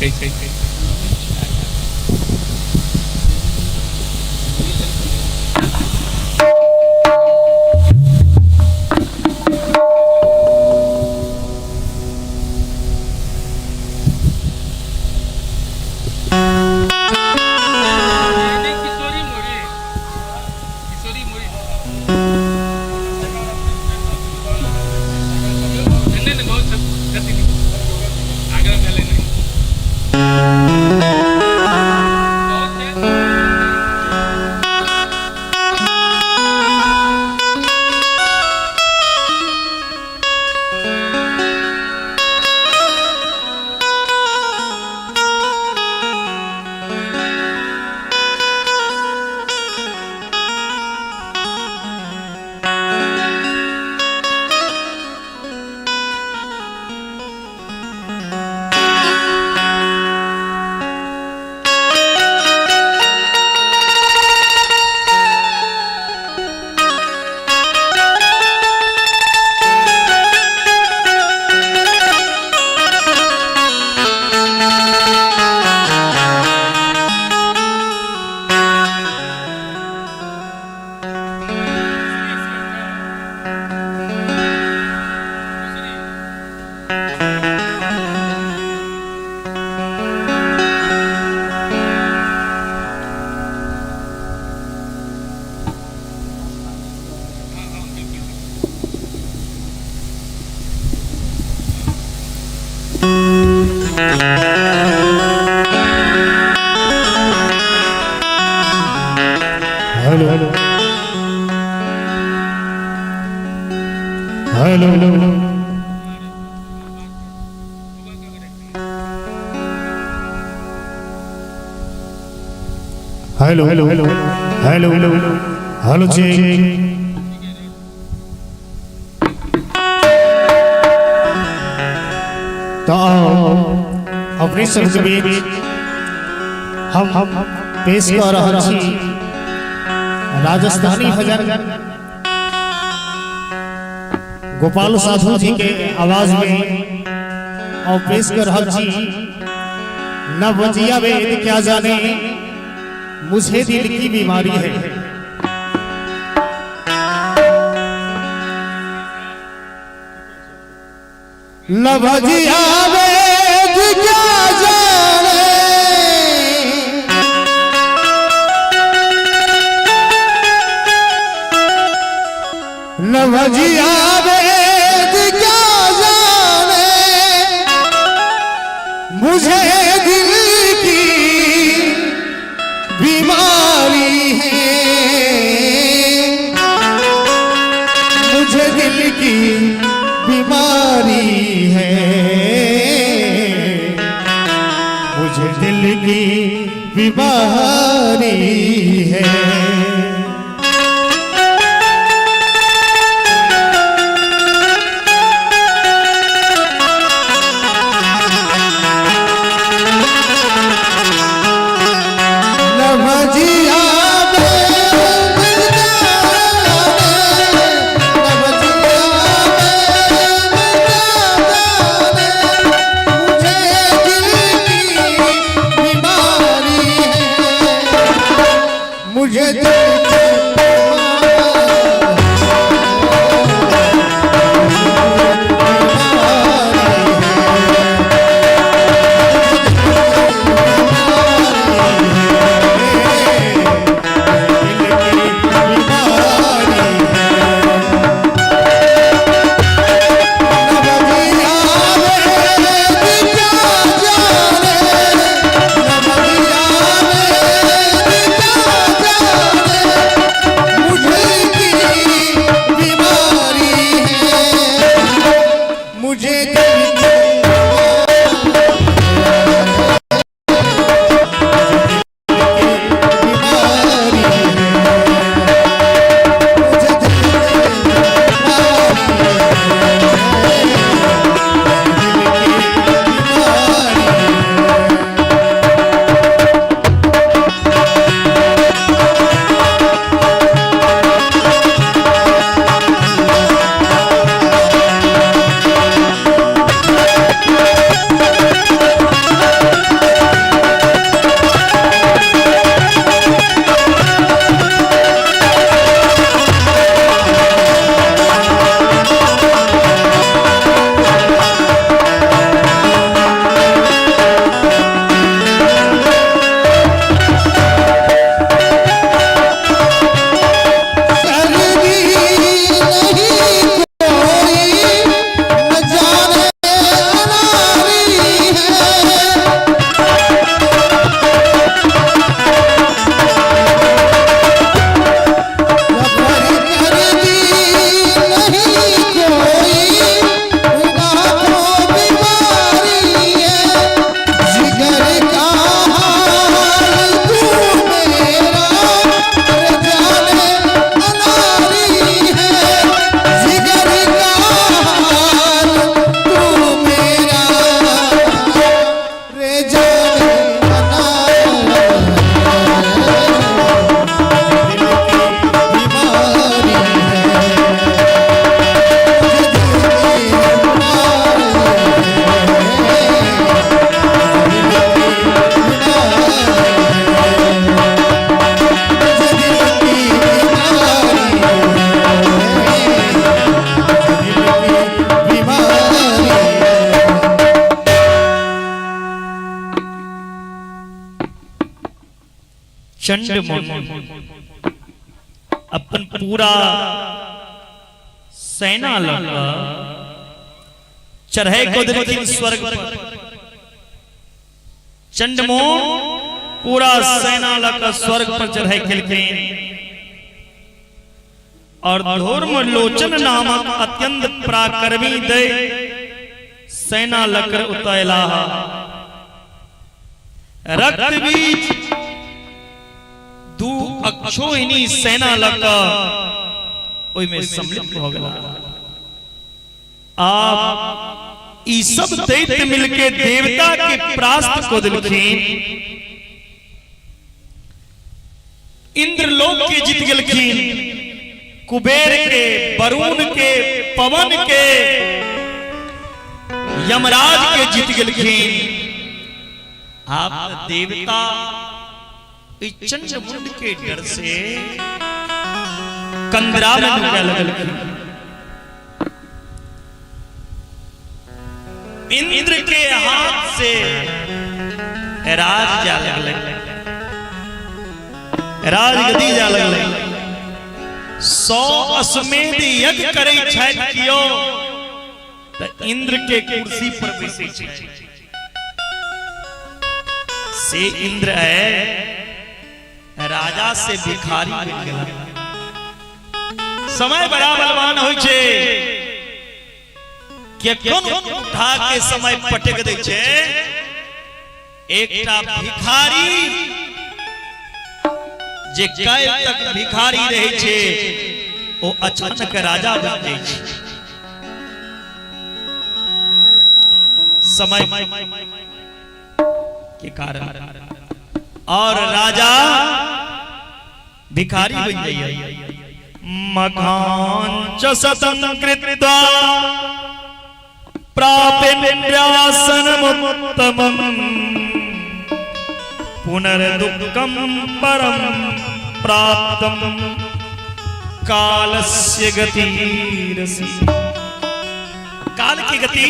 Hello hello hello hello hello hello hello hello check. तो आओ अपने सबके बीच हम पेश कर रहल छी राजस्थानी भजन गोपाल साधु जी के आवाज में और पेश कर रहल छी नवजिया वेद क्या जाने मुझे दिल की बीमारी है। नवजिया वेद क्या जाने नवजिया वेद क्या जाने मुझे दिल की बीमारी है मुझे दिल की बीमारी है मुझे दिल की बीमारी है। नवजिया मुझे दिल की बीमारी है। चंडमुंड अपन पूरा सेना लऽ कऽ चढ़ै कऽ देलखिन स्वर्ग पर। चंडमुंड पूरा सेना लऽ कऽ स्वर्ग पर चढ़ै केलखिन और धूम्रलोचन नामक अत्यंत पराक्रमी दै सेना लकर ओतऽ अयलाह। रक्तबीज दू अक्षोहिणी सेना लऽ कऽ ओहिमे सम्मिलित भऽ गेला। आब ई सब दैत्य मिलके देवता के परास्त कऽ देलखिन, इंद्रलोक के जीत गेलखिन, कुबेर के, वरुण के, पवन के, यमराज के जीत गेलखिन। आप देवता ई चंडमुंड के डर से कंदरा में नुका लगलखिन। इंद्र के हाथ से राज जा लगलै, राजगद्दी जा लगलै। 100 अश्वमेध यज्ञ करै छथि कियो तऽ इंद्र के कुर्सी पर बैसै छै, से इंद्र है राजा से भिखारी बनि गेला। समय बड़ा बलवान होइ छै के कोन उठा के समय पटक दै छै। एकटा भिखारी जे काल्हि तक भिखारी रहै छै ओ अचानक राजा बनि जाइ छै। समय के कारण और राजा भिखारी बनि जाइए। मखान च सतम कृत्वा प्राप्य पुनर्दुःखम परम प्राप्तम कालस्य गतिरसि। काल की गति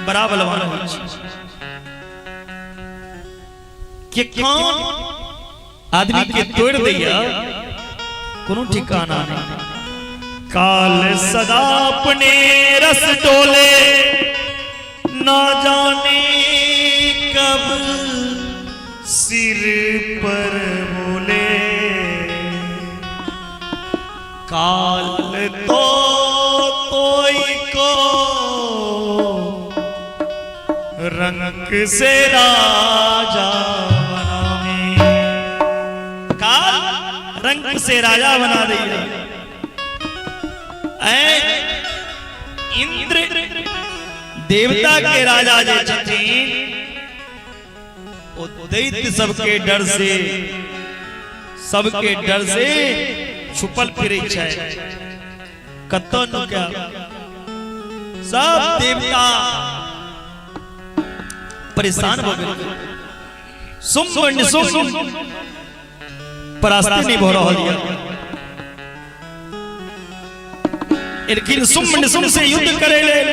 बड़ा बलवान होइ छै के कौन आदमी के तोड़ दैया कोनो ठिकाना नहीं। काल सदा अपने रस डोले, ना जाने कब सिर पर बोले। काल तो तोई को रंग से राजा बनावे, काल रंग से राजा बना दैया। ऐ इंद्र देवता के राजा जे छथिन ओ दैत्य सबके डर से, सबके डर से छुपल फिरै छै, कतऽ नुकायब। सब देवता परेशान भऽ गेल। शुम्भ निशुम्भ परास्ते नहीं भऽ रहल यऽ। लेकिन शुम्भ निशुम्भ से युद्ध करे लेल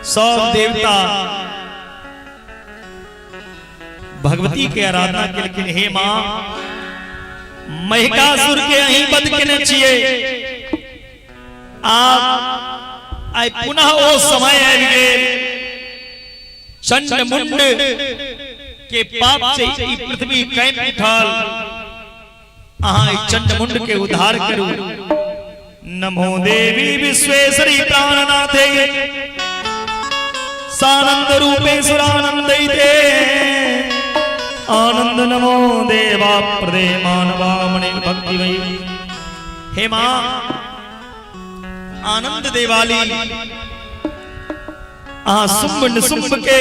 सब देवता भगवती के आराधना केलखिन। हे माँ, महिषासुर के अहीं वध केने छियै, आब आइ पुनः ओ समय आबि गेल। चंड मुंड के पाप से ई पृथ्वी कांपि उठल, अहाँ ई चंड मुंड के उद्धार करू। नमो देवी विश्वेश्वरी प्राणनाथे सानंद रूपे सुरानंदयिते आनंद नमो देवा प्रदे मानवा मणि भक्तिमयी। हे माँ आनंद देवाली, अहाँ शुम्भ निशुम्भ के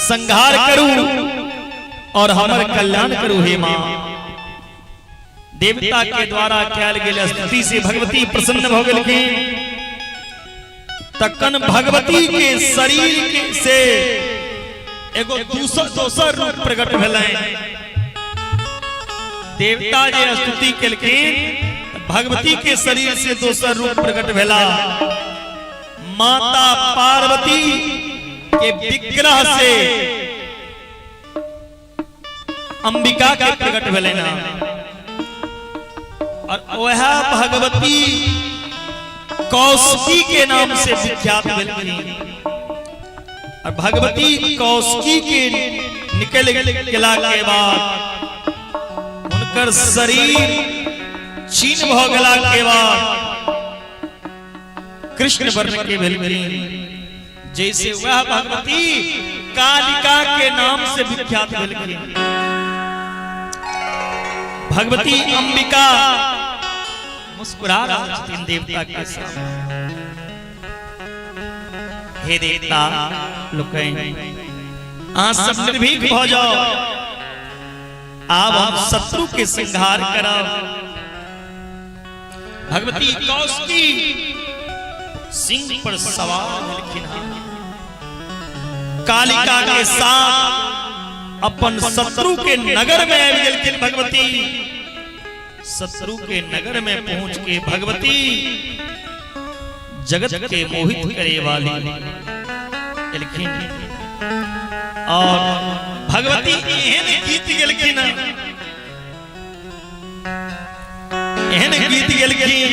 संहार करू और हमर कल्याण करू। हे माँ, देवता के द्वारा कयल गेल स्तुति से भगवती प्रसन्न भऽ गेलखिन। तखन भगवती के शरीर के से एगो दूसर दोसर रूप प्रकट भेलनि। देवता जे स्तुति केलखिन, भगवती के शरीर से दोसर रूप प्रकट भेला। माता पार्वती के विग्रह से अंबिका के प्रकट भेलनि और वह भगवती कौशिकी के नाम से विख्यात भेलखिन। और भगवती कौशिकी के निकल गेला के बाद हुनकर शरीर छीन भ गेला के बाद कृष्ण वर्ण के भेलखिन, जैसे वह भगवती कालिका के नाम से विख्यात भेलखिन। भगवती अंबिका मुस्कुरा रहल छथिन देवता के सामने। हे देवता लोकनि, अहाँ सब निर्भीक भ जाओ, आब हम शत्रु के संहार करब। भगवती कौशिकी सिंह पर सवार भेलखिन हन, कालिका के साथ अपन शत्रु के नगर में आबि गेलखिन। भगवती शत्रु के नगर में पहुंच के भगवती जगत के मोहित करे वाली एलखिन और भगवती एहन गीत गेलखिन, एहन गीत गेलखिन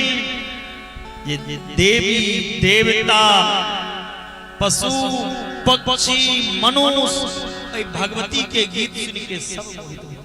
जे देवी देवता पशु पक्षी मनुष्य एहि भगवती के गीत सुनि के सब मोहित हो गेल।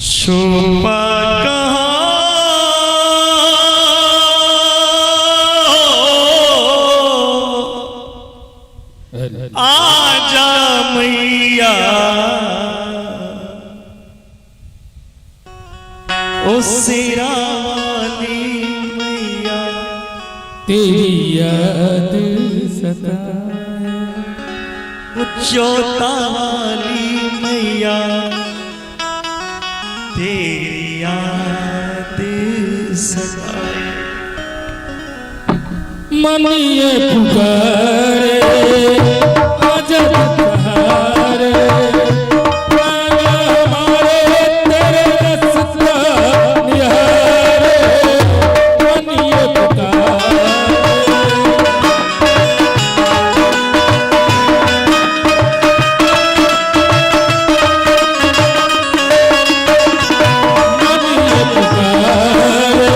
छुपा कहाँ आजा मैया ओ सिरा वाली मैया, तेरी याद सताए, चौथा वाली मैया, तेरी याद सताए। मन ये पुकारे आजा तुम्हारे, प्राण हमारे तेरे रास्ता निहारे, मन ये पुकारे। मन ये पुकारे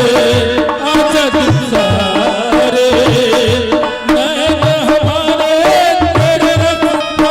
आजा सारे, नैन हमारे तेरे रास्ता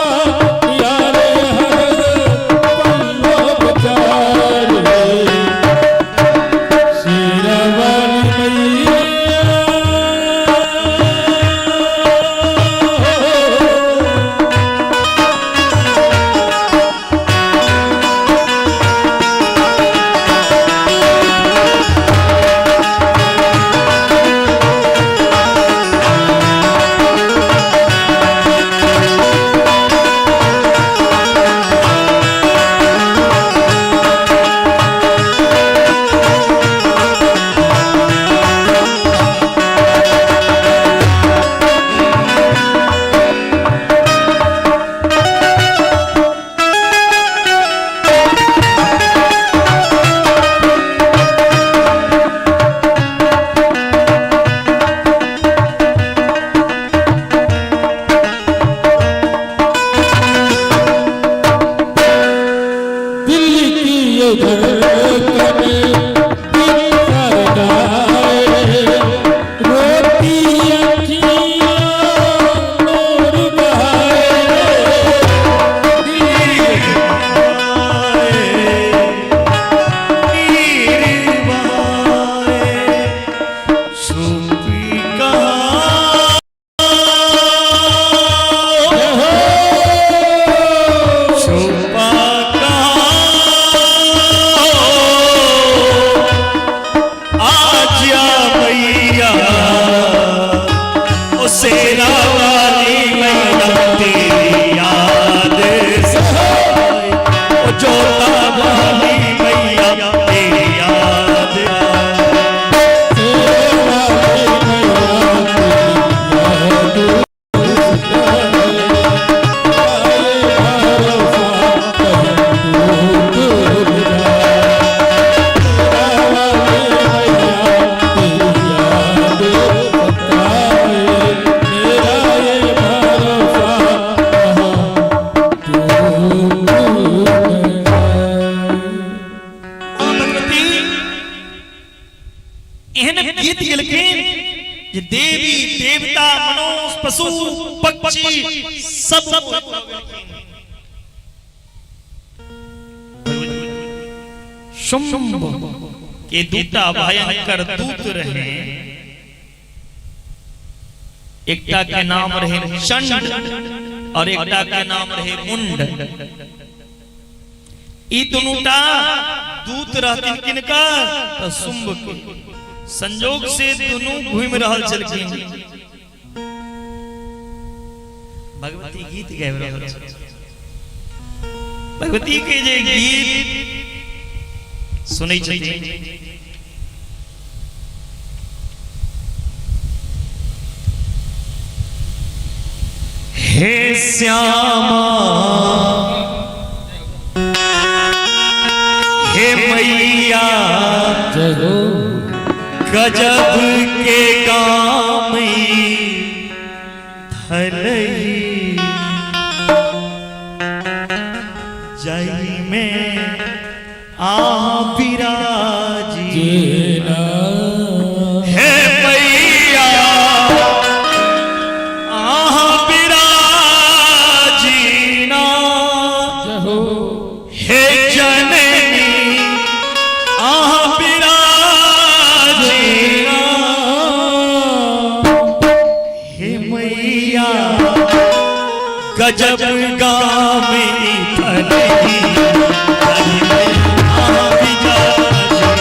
देवी देवता मनुष्य पशु पक्षी सब मोहित भऽ गेलखिन। शुंभ के दूटा भयंकर दूत रहे, एकटा के नाम रहे चंड और एकटा के नाम रहे मुंड। ई दुनूटा दूत रहथिन किनकर? तऽ शुंभ के। संजोग से दुनू घूमि रहल छलखिन, भगवती गीत गाबि रहल छलखिन। भगवती के जे गीत सुनै छथिन, हे श्यामा हे मैया जय हो। गजब के गाम धलई जय में आ बिराजी हे मैया आहा बिराजी ना जय हो। हे जननी आहा बिराजी ना हे मैया गजब गामी फलही आहा बिराजी। जय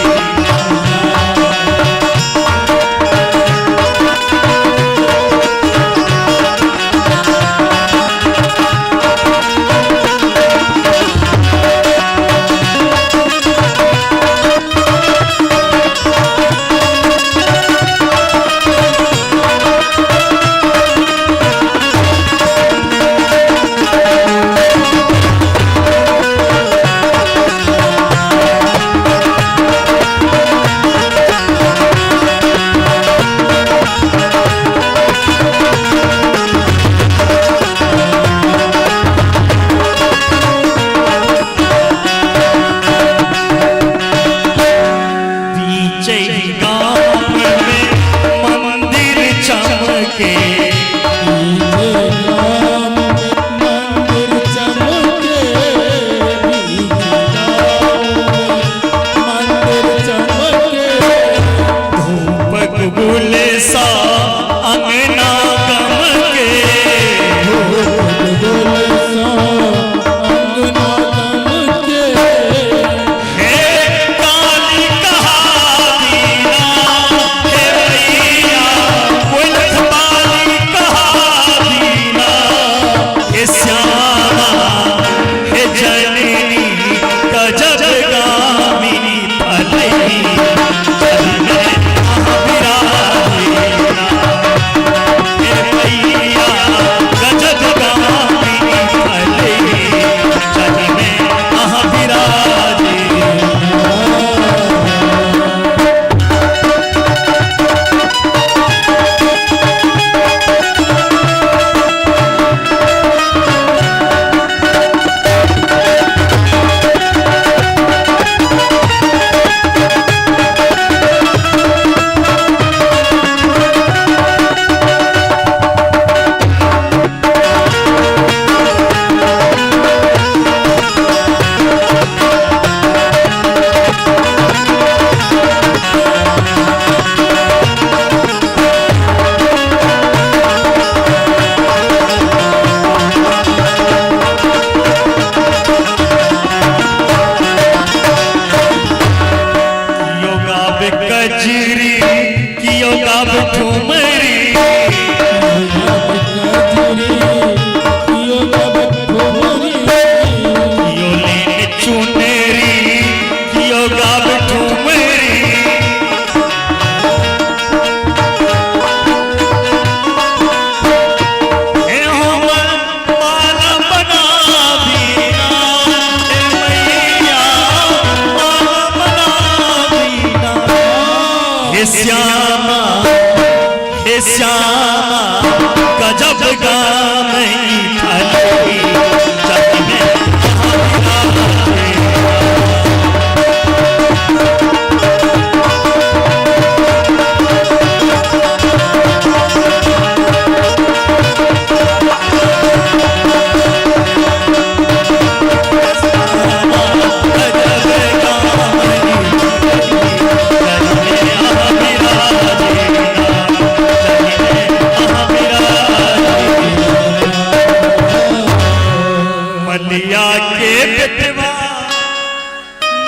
बेटवा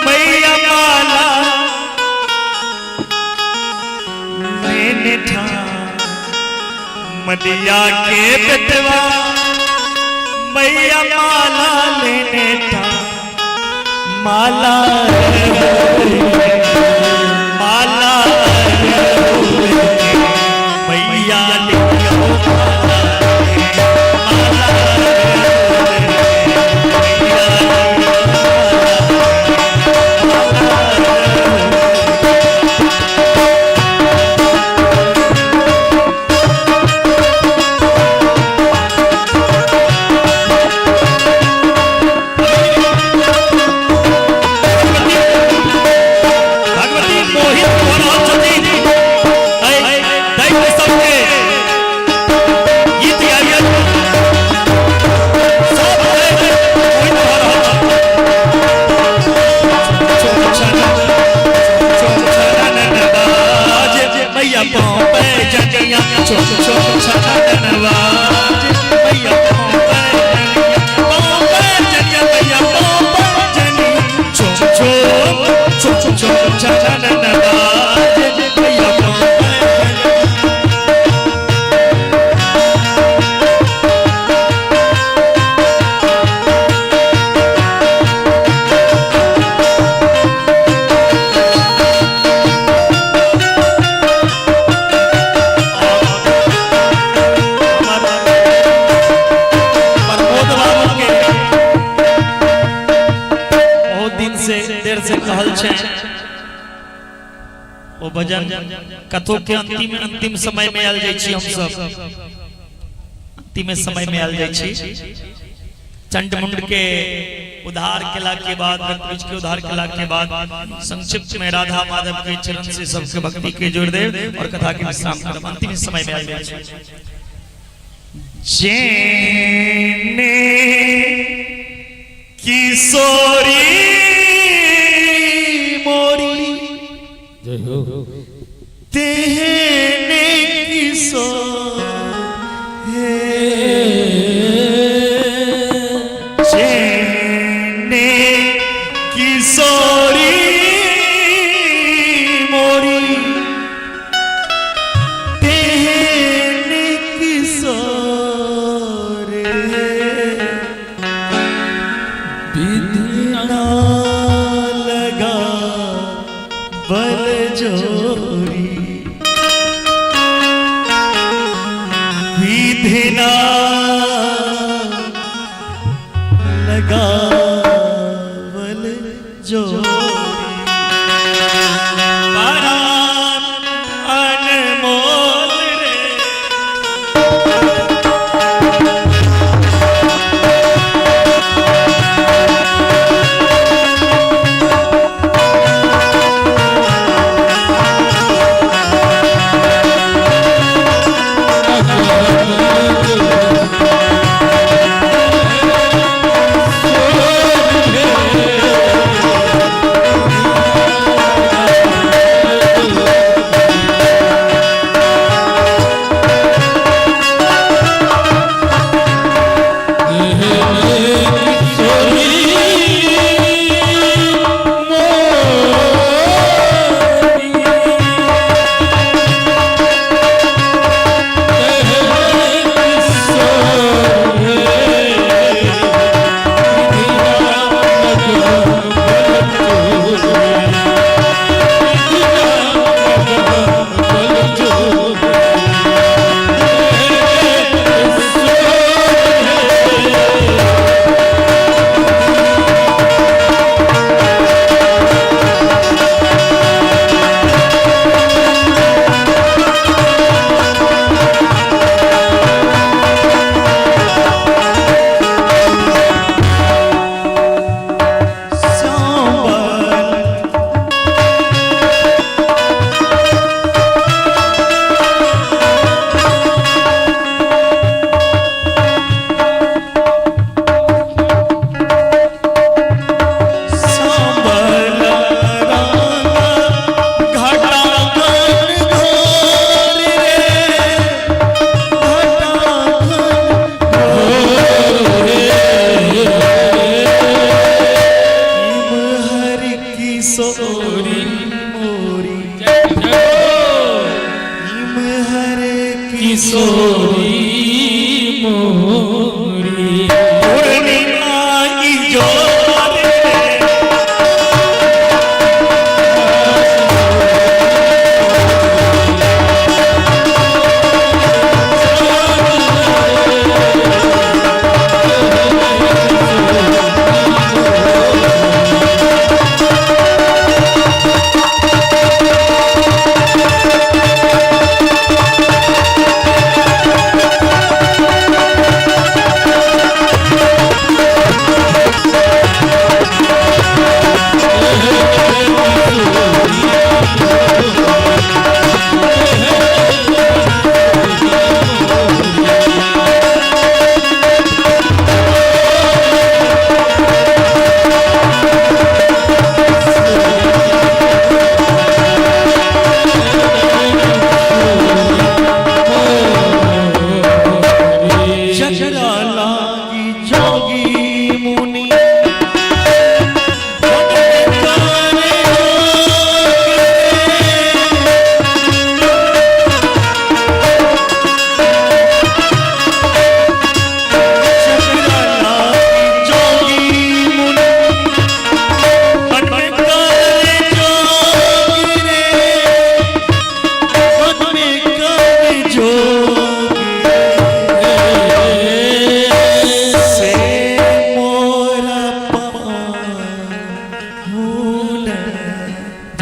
मैया माला लेने ठा, मलिया के बेटवा मैया माला लेने ठा, माला माला मैया लिखो। भगवती मोहित भऽ रहल छथिन। एहि दैत्य सबके गीत गाबियन सब दैत्य मोहित भऽ रहल छथिन। मैया पौपे जनिया छो छो छननवाज, मैया पौपे जनिया, पौपे जनिया, मैया पौपे जनिया, छो छो छो छो छननवाज, मैया पौपे जनिया। प्रमोद बाबू के बहुत दिन से देर से कहल छै ओ भजन कथो के अंतिम अंतिम समय में आयल जाइ छी, हम सब अंतिम समय में आयल जाइ छी। चंड मुंड के उद्धार केला के बाद, रक्तबीज के उद्धार केला के बाद, संक्षिप्त में राधा माधव के चरण से सबके भक्ति के जोड़ दे और कथा के विश्राम करब। अंतिम समय में आयल जाइ छी। जेने किशोरी मोरी जय हो। तेने किशोर, जेने किशोरी मोरी तेने किशोर, विधि ना लगा बल जोरी, विधि ना लगा बल जोरी। परान अनमोल रे। जय।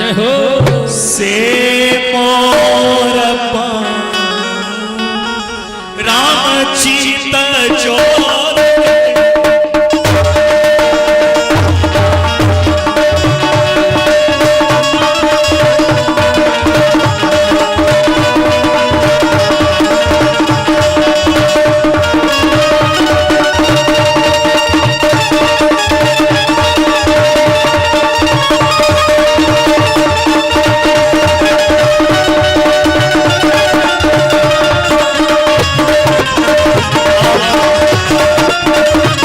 जय हो। से मोर राम चित चोर।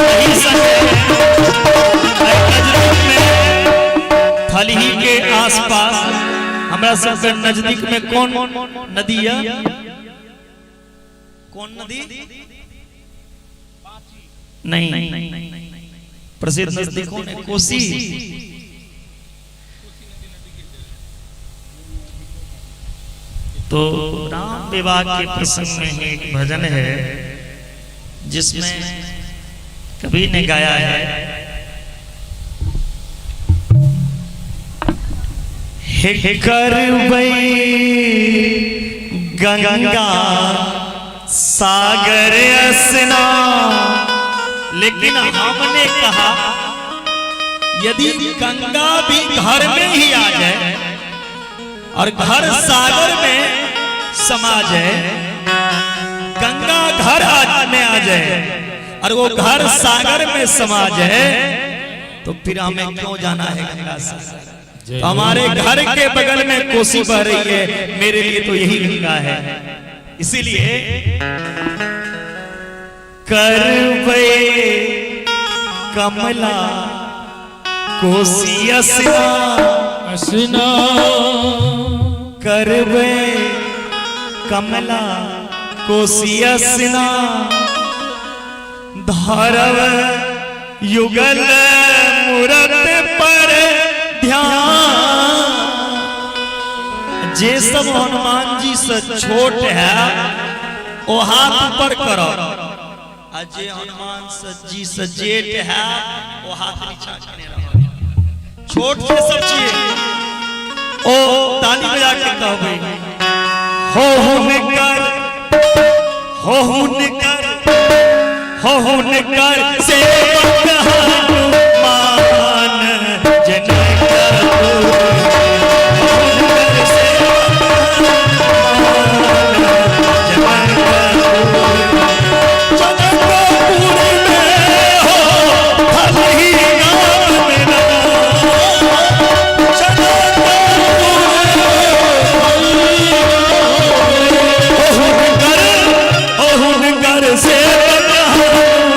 यही सब है। नजदीक में थलही के आसपास हमरा सबके नजदीक में कौन नदी है? कौन नदी? नहीं, प्रसिद्ध नजदीक कौन है? कोसी। तो राम विवाह के प्रसंग में ही एक भजन है जिसमें कवि ने गाया है, हे करबै गंगा सागर स्नान। लेकिन हमने कहा यदि गंगा भी घर में ही आ जाए और घर सागर में समा जाए, गंगा घर में आ जाए और वो घर सागर में समा जाए, तो फिर हमें क्यों जाना है गंगा सागर? तो हमारे घर के बगल में कोसी बह रही है, मेरे लिए तो यही गंगा है। इसीलिए करबै कमला कोसी स्नान, करबै कमला कोसी स्नान, धरव युगल मूरत पर ध्यान। जे सब हनुमान जी से छोट है वो हाथ ऊपर करो, आ जे हनुमान जी से जेठ है वो हाथ नीचा करने रहो। छोट से सब चीज ओ ताली बजा के कहबै, हो हुनकर, हो हुनकर, हो हुनकर सेवक हनुमान जनकपुर, हो हुनकर सेवक हनुमान जनकपुर, जनकपुर में हो थलही गाम में राम, जनकपुर हो हुनकर सेवक हनुमान।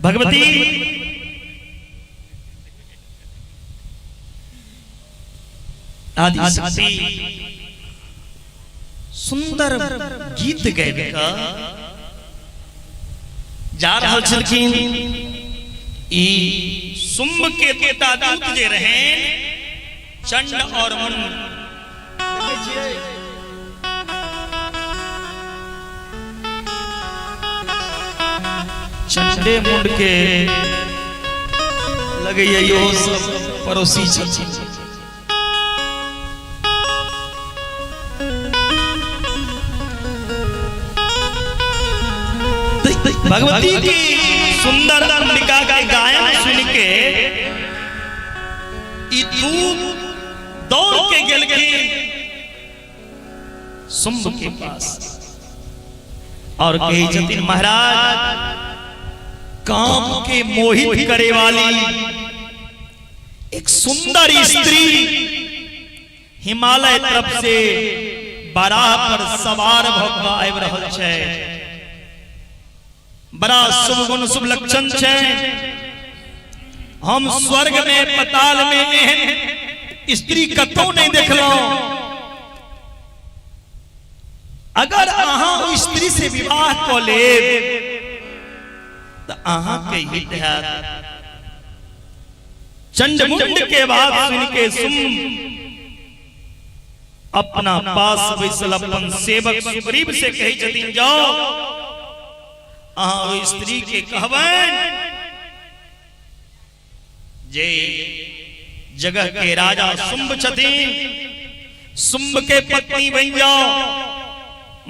भगवती आदि शक्ति सुंदर गीत गाबि कऽ जा रहल छलखिन। ई शुंभ के दूता दूत जे रहनि चंड और मुंड, चंडे मुंड के लगैया इहो सब पड़ोसी छथिन। भगवती की सुंदर अंबिका के गायन सुन के ई दूत दौड़ के गेलखिन शुंभ के पास और कही छथिन, महाराज, काम के मोहित करे वाली एक सुंदर स्त्री हिमालय तरफ से बाराह पर सवार भऽ कऽ आबि रहल छै, बड़ा शुभ गुण शुभ लक्षण छै। हम स्वर्ग में पताल में एहन स्त्री कतौ नहीं देखलहुं। अगर अहाँ ओहि स्त्री से विवाह कऽ लेब तऽ अहाँके हित हैत। चंडमुंड के बात सुन के सुन अपना पास बैसल अपन सेवक सुग्रीव से कहै छथिन, जाओ अहाँ ओहि स्त्री के कहबनि जे जगह के राजा शुंभ छथिन, शुंभ के पत्नी बन जाओ,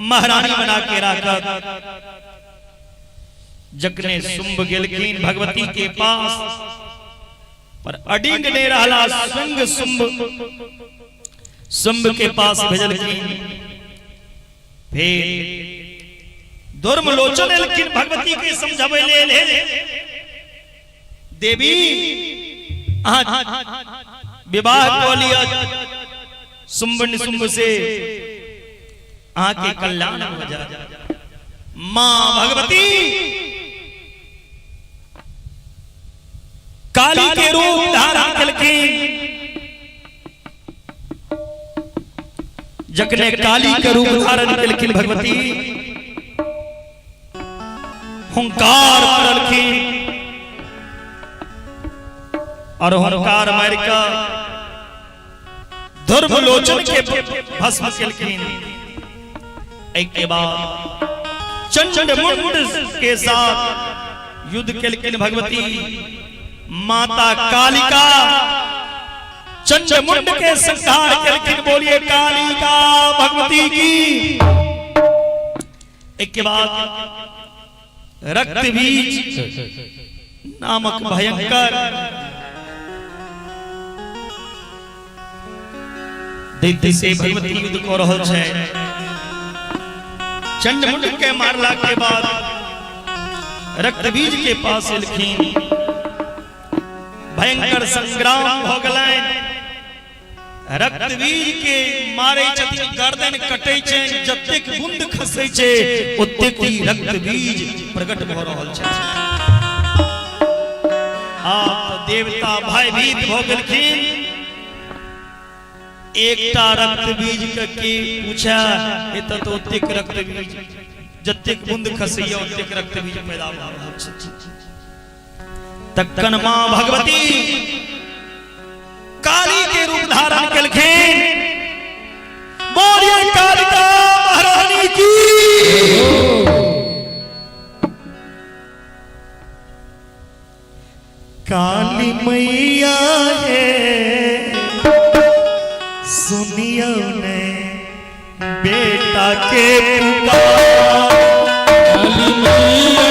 महारानी बना के राखत। जखने शुंभ गेलखिन भगवती के पास पर अडिंग नहीं रहला, संग शुंभ शुंभ के पास भेजलखिन। फिर धर्मलोचन एलखिन भगवती के समझाबै लेल, हे देवी, अहाँ विवाह कऽ लिअ शुंभ निशुंभ से, अहाँके कल्याण भऽ जायत। माँ भगवती काली के रूप धारण केलखिन। जखने काली के रूप धारण केलखिन भगवती, हुंकार मारलखिन और हुंकार मारि कऽ धर्मलोचन के भस्म केलखिन। एहि के बाद चंड मुंड के साथ युद्ध केलखिन भगवती। माता कालिका चंड मुंड के संहार केलखिन। बोलिए कालिका भगवती की। एक के बाद रक्त बीज नामक भयंकर दैत्य से भगवती युद्ध कऽ रहल छै। चंडमुंड के मारला के बाद रक्तबीज के पास एलखिन, भयंकर संग्राम भऽ गेलनि। रक्तबीज के मारे छथिन, गर्दन कटै छै, जतेक बूंद खसै छै ओतेक ही रक्तबीज प्रकट भऽ रहल छै। आब तऽ देवता भयभीत भऽ गेलखिन। एकटा रक्तबीज के के पूछा, एतऽ तऽ ओतेक रक्तबीज, जतेक बूंद खसैया ओतेक रक्तबीज पैदा भऽ रहल छै। तखन माँ भगवती काली के रूप धारण केलखिन। बोलिए कालिका महारानी की। काली मैया है, सुनियो ने बेटा के पुकार। काली मैया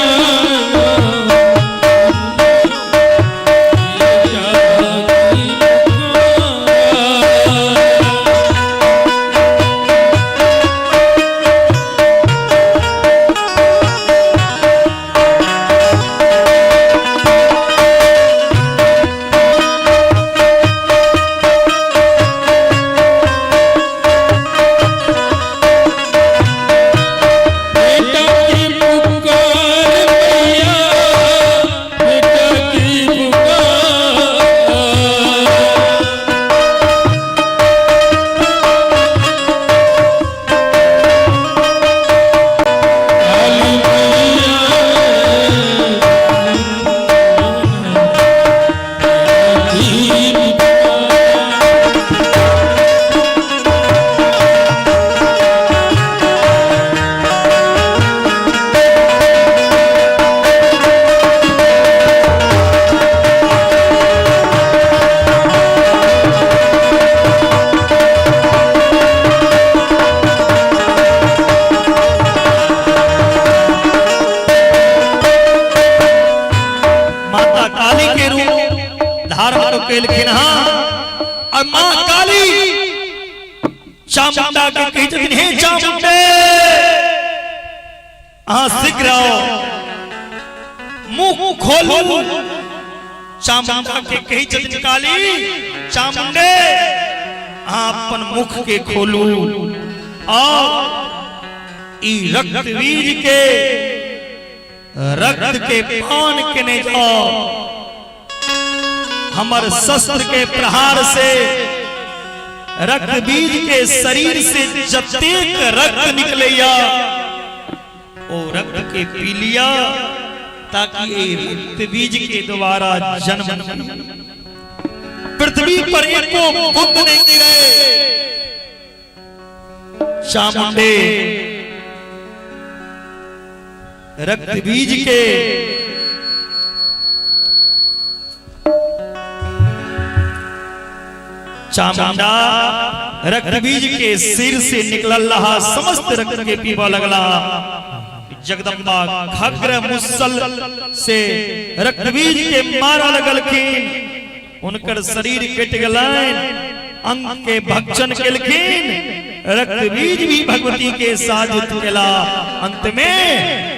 बेटा की पुकार। के रूप धारण केलखिन हँ। और माँ काली चामुंडा के कहै छथिन, हे चामुंडे, अहाँ शीघ्र आओ, मुंह खोलू। चामुंडा के कहै छथिन काली, चामुंडे अहाँ अपन मुख के खोलू और ई रक्त बीज के रक्त के पान केने जाओ। हमर शस्त्र के प्रहार से रक्त बीज के शरीर से जतेक रक्त निकलैया ओ रक्त के पी लिया, ताकि ये रक्त बीज के दोबारा जन्म पृथ्वी पर एको बूंद नहीं गिरे। चामुंडे रक्त बीज के चामुंडा रक्त बीज के सिर से निकलल रहा समस्त रक्त के पीबा लगला। जगदम्बा खग्र मुसल से रक्त बीज के मारा लगलखिन, उनकर शरीर कटि गेलनि, अंग के भक्षण केलखिन, रक्त बीज भी भगवती के साधित केला, अंत में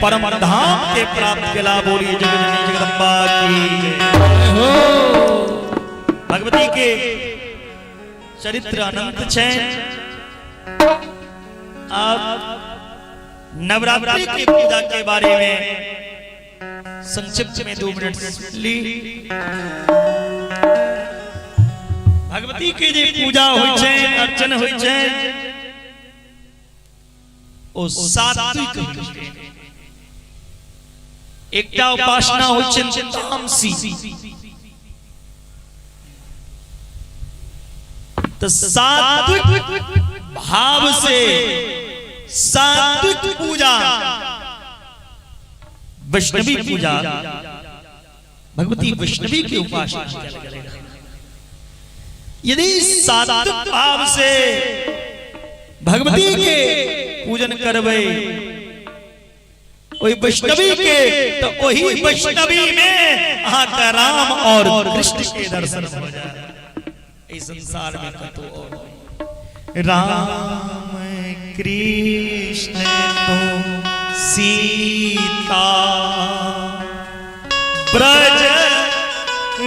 परम धाम के प्राप्त केला। बोलिए जगजननी जगदम्बा की जय। भगवती के चरित्र अनंत छै। आप नवरात्रि की पूजा के बारे में संक्षिप्त में 2 मिनट ली। भगवती के जे पूजा होइ छै, अर्चन होइ छै, ओ सात्विक होइ छै। एकटा उपासना होइ छै तामसी, तो सात्विक भाव से सात्विक पूजा वैष्णवी पूजा, भगवती वैष्णवी की उपासना। यदि सात्विक भाव से भगवती के पूजन करबै ओहि वैष्णवी के, तो वही वैष्णवी में अहाँ के राम और कृष्ण के दर्शन हो जाए। इस संसार में कतो और नहीं। राम कृष्ण तो सीता ब्रज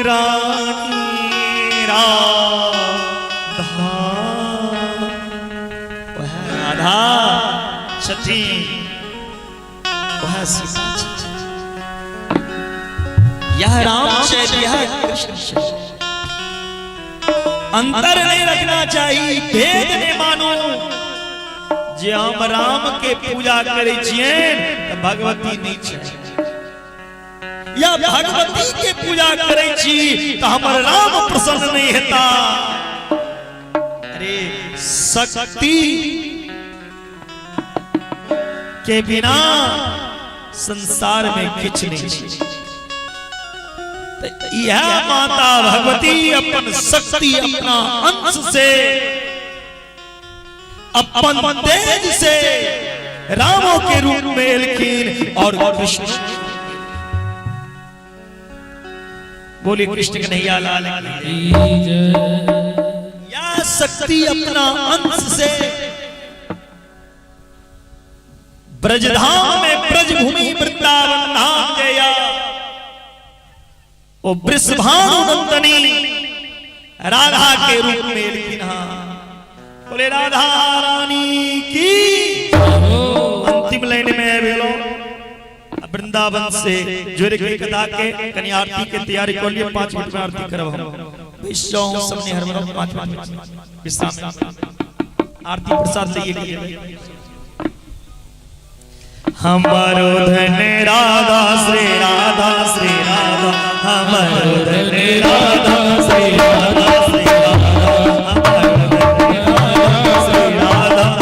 रानी राधा, वह राधा छथिन, वह सीता छथिन। यह राम छथि, यह कृष्ण छथि। अंतर नहीं रखना चाहिए, भेद नहीं मानो। जे हम राम के पूजा करे छियनि त भगवती नहीं छै, या भगवती के पूजा करे छी त हमर राम प्रसन्न नहीं हेता। अरे शक्ति के बिना संसार में किछ नहीं छै। यह माता भगवती अपन शक्ति अपना अंश से अपन तेज से रामों के रूप में एलखिन और कृष्ण। बोली कृष्ण कन्हैया लाल की जय। या शक्ति अपना अंश से ब्रजधाम में ब्रजभूमि वृंदावन धाम जया ओ वृषभानु नंदनी राधा के रूप में एलखिन। हाँ बोले राधा रानी की। अंतिम लाइन में आबि गेलहुँ। वृंदावन से जोड़ के कथा के कनी आरती के तैयारी कर लिए। 5 मिनट में आरती करब हम। बैस जाऊं सबने हरबरो 5 मिनट विश्राम आरती प्रसाद लिए के। हमारो धन राधा श्री राधा श्री राधा, हमारो धन राधा श्री राधा श्री राधा, हमारो धन राधा श्री राधा।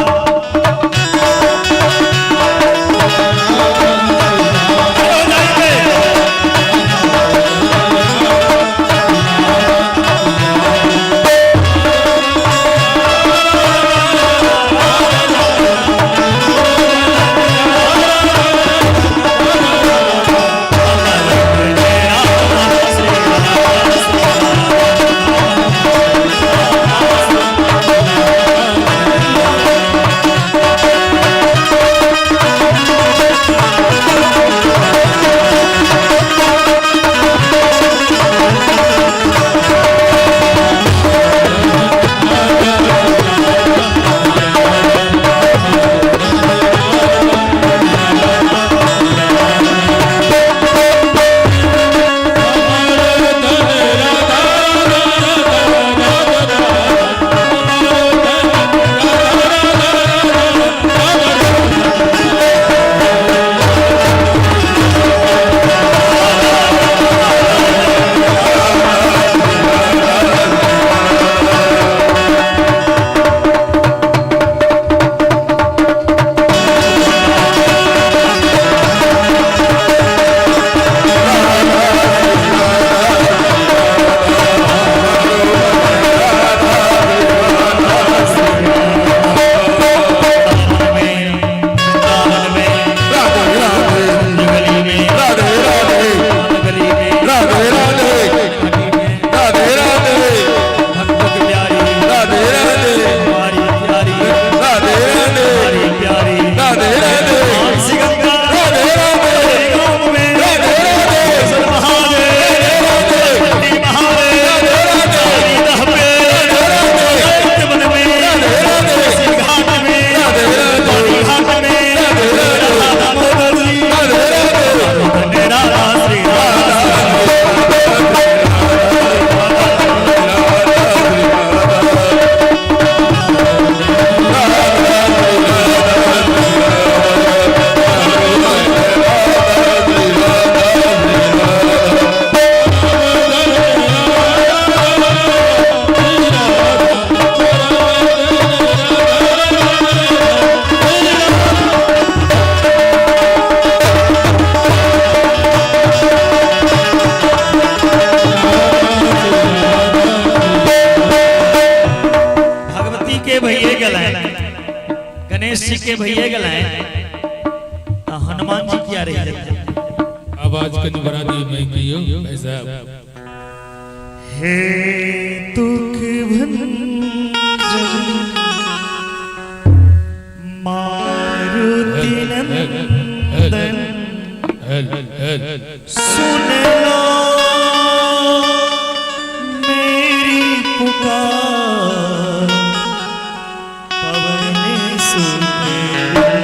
राधे राधे राधे राधे भक्तों की प्यारी राधे राधे हमारी प्यारी राधे राधे हमारी प्यारी राधे राधे मानसी गंगा राधे राधे गांव में राधे राधे महादेव राधे महादेव राधे दह पे राधे वन में राधे तुलसी घाट में राधे राधे घाट में राधा दामोदर जी राधे राधे धन्य राधा श्री राधा। भगवती के भैये गलाए, गणेश जी के भैये गलाए, तो हनुमान जी क्या रही जाते। आवाज कनी बढ़ा दी मैं कहियो भाई साहब। हे दुख भंजन मारुति नंदन हेल हेल सुन लो मेरी पुकार, पवन सुत सुन लो।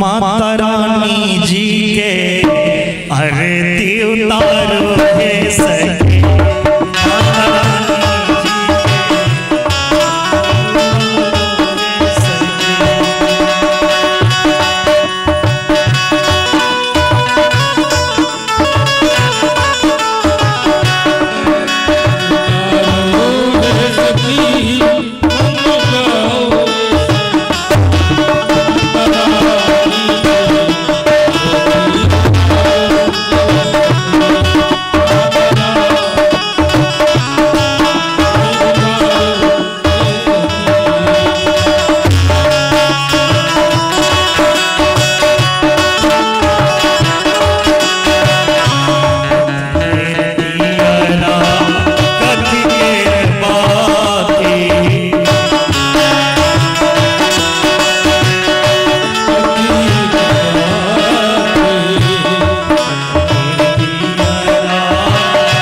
माता रानी जी के आरती उतारो हे सखी। माता रानी जी के सखी। कथी के बाती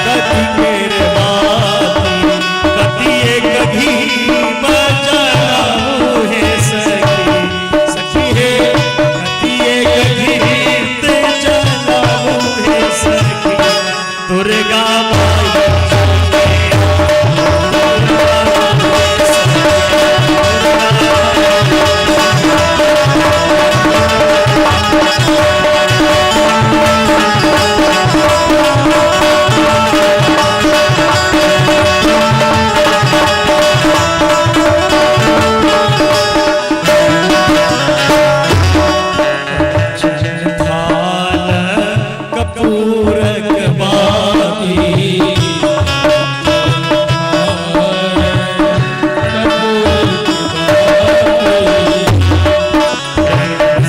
कथी केर बाती कथी एक घी बजलाऊ हे सखी। सखी हे कथी एक घी ते जलाऊ हे सखी। दुर्गा माई थाल कपूरक बाती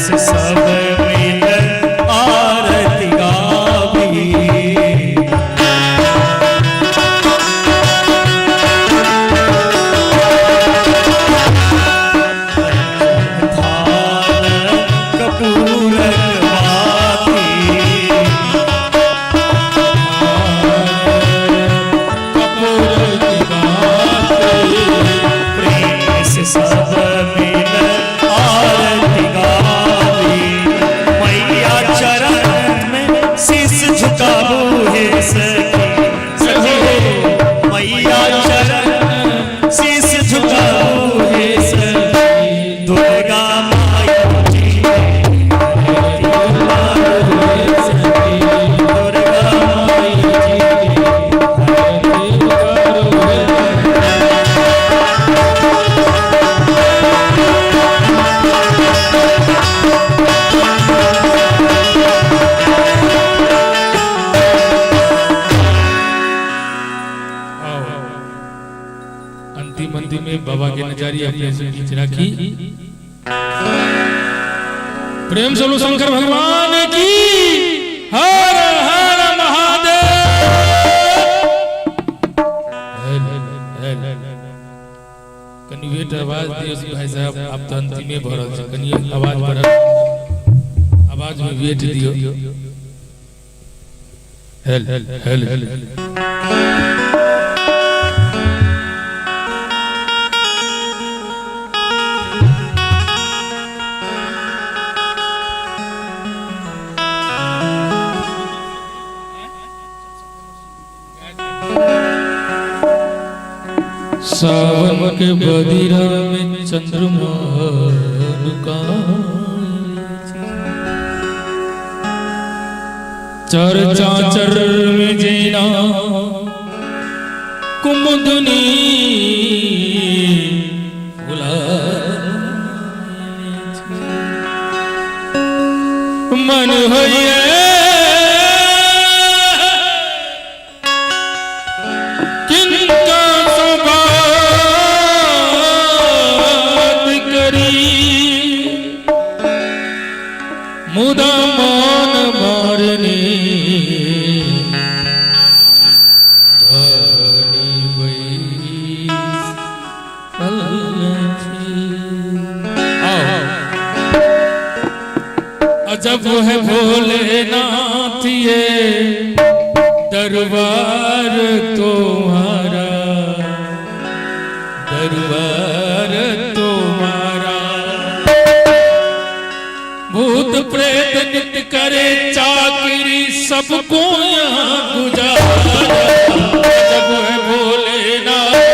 से सब मिल आरती गावी। थाल कपूरक बाती प्रेम से सब मिल आरती गावी। मैया चरण में शीश झुकाबू हे सखी। सखी हे मैया चरण शीश झुकाबू हे सखी। दुर्गा माई जी दुर्गा माई जी। अंतिम अंतिम में बाबा के नजारी अपने से बीच राखी। प्रेम से बोलो शंकर भगवान की हर हर महादेव। कनी वेट आवाज दियो भाई साहब, आप तो अंतिम में भरल छी, कनी आवाज बढ़ल, आवाज में वेट दियो। हेल हेल हेल। सावन के बदिरा में चंद्रमा चर्चा चर में जीना कुमुदनी फुला मन होइए किनका सो बात करी मुदा मान मारने धनी बैस आओ। अजब है भोलेनाथ ये दरबार तो प्रेत नित करे चाकरी, सबको यहाँ गुजारा। जब है भोलेनाथ भोले।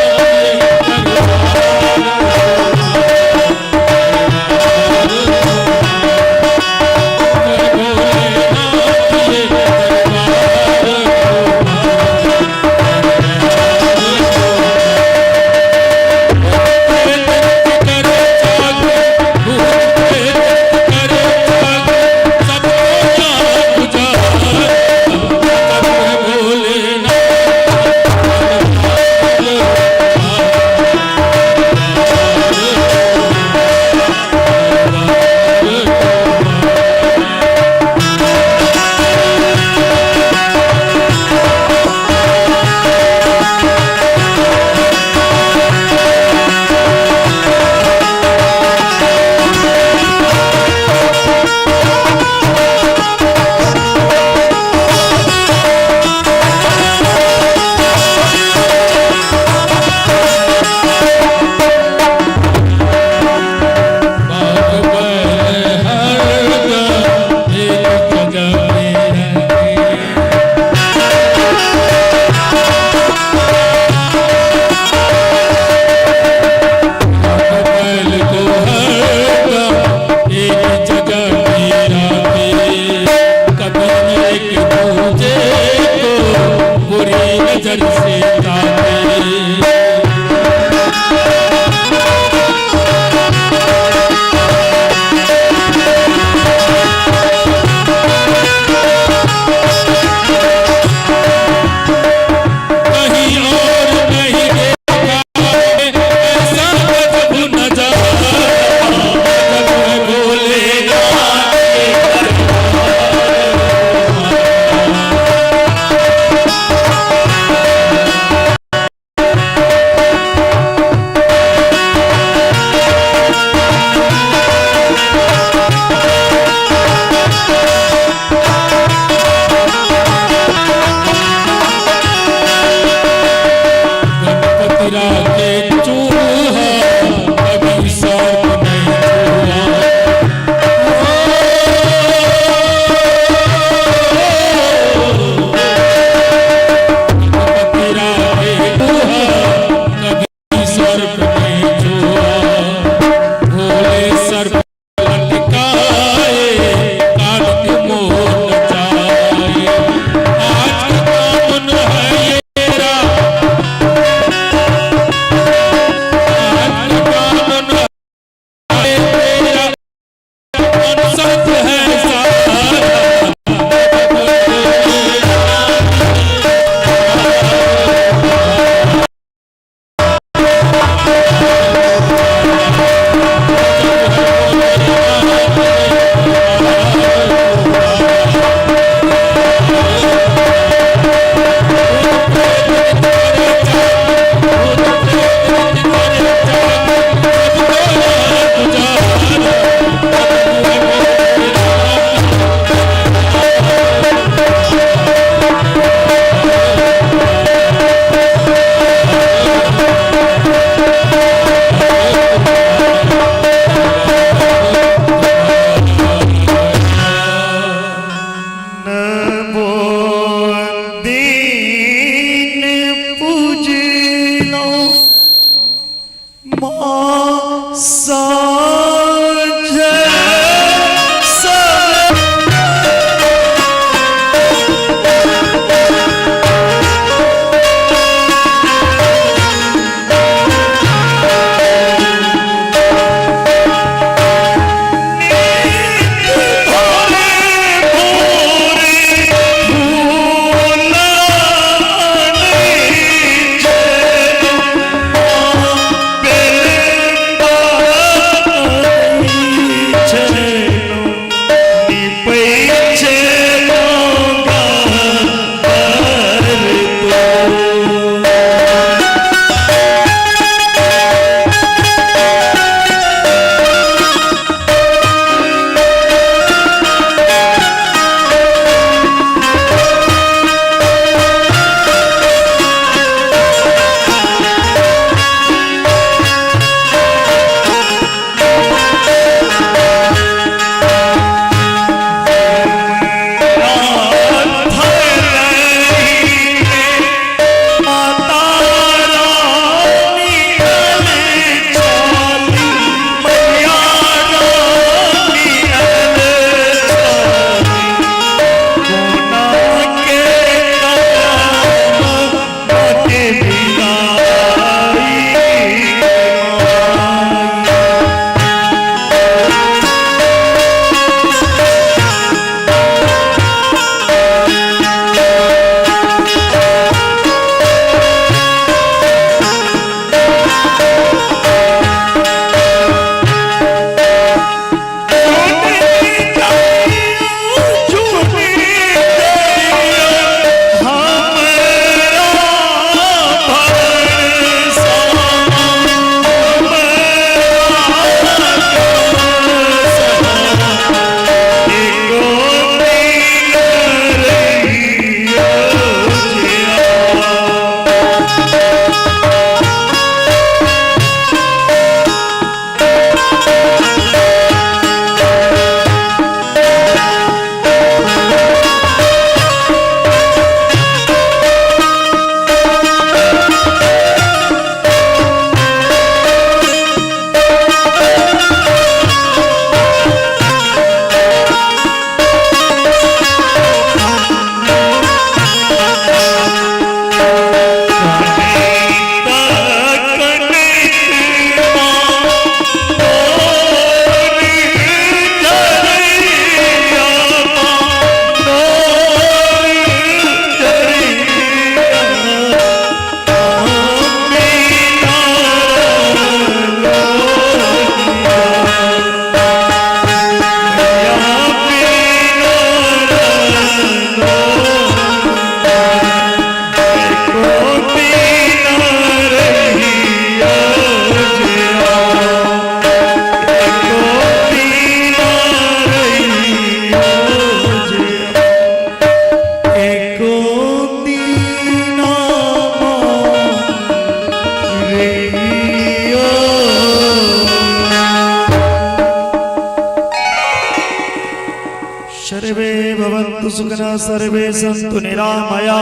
सर्वे भवन्तु सुखिनः, सर्वे सन्तु निरामया,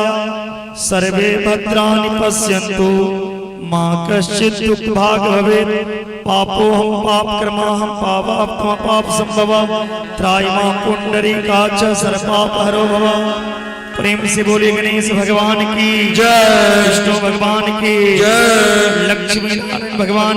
सर्वे भद्राणि पश्यन्तु, मा कश्चित् दुःख भाग भवेत्। पापोऽहं पापकर्माहं पापात्मा पाप संभव, त्राहि मां पुंडरीकाक्ष सर्वपाप हरो भव। प्रेम से बोले गणेश भगवान की जय। विष्णु भगवान की जय। लक्ष्मी नारायण भगवान।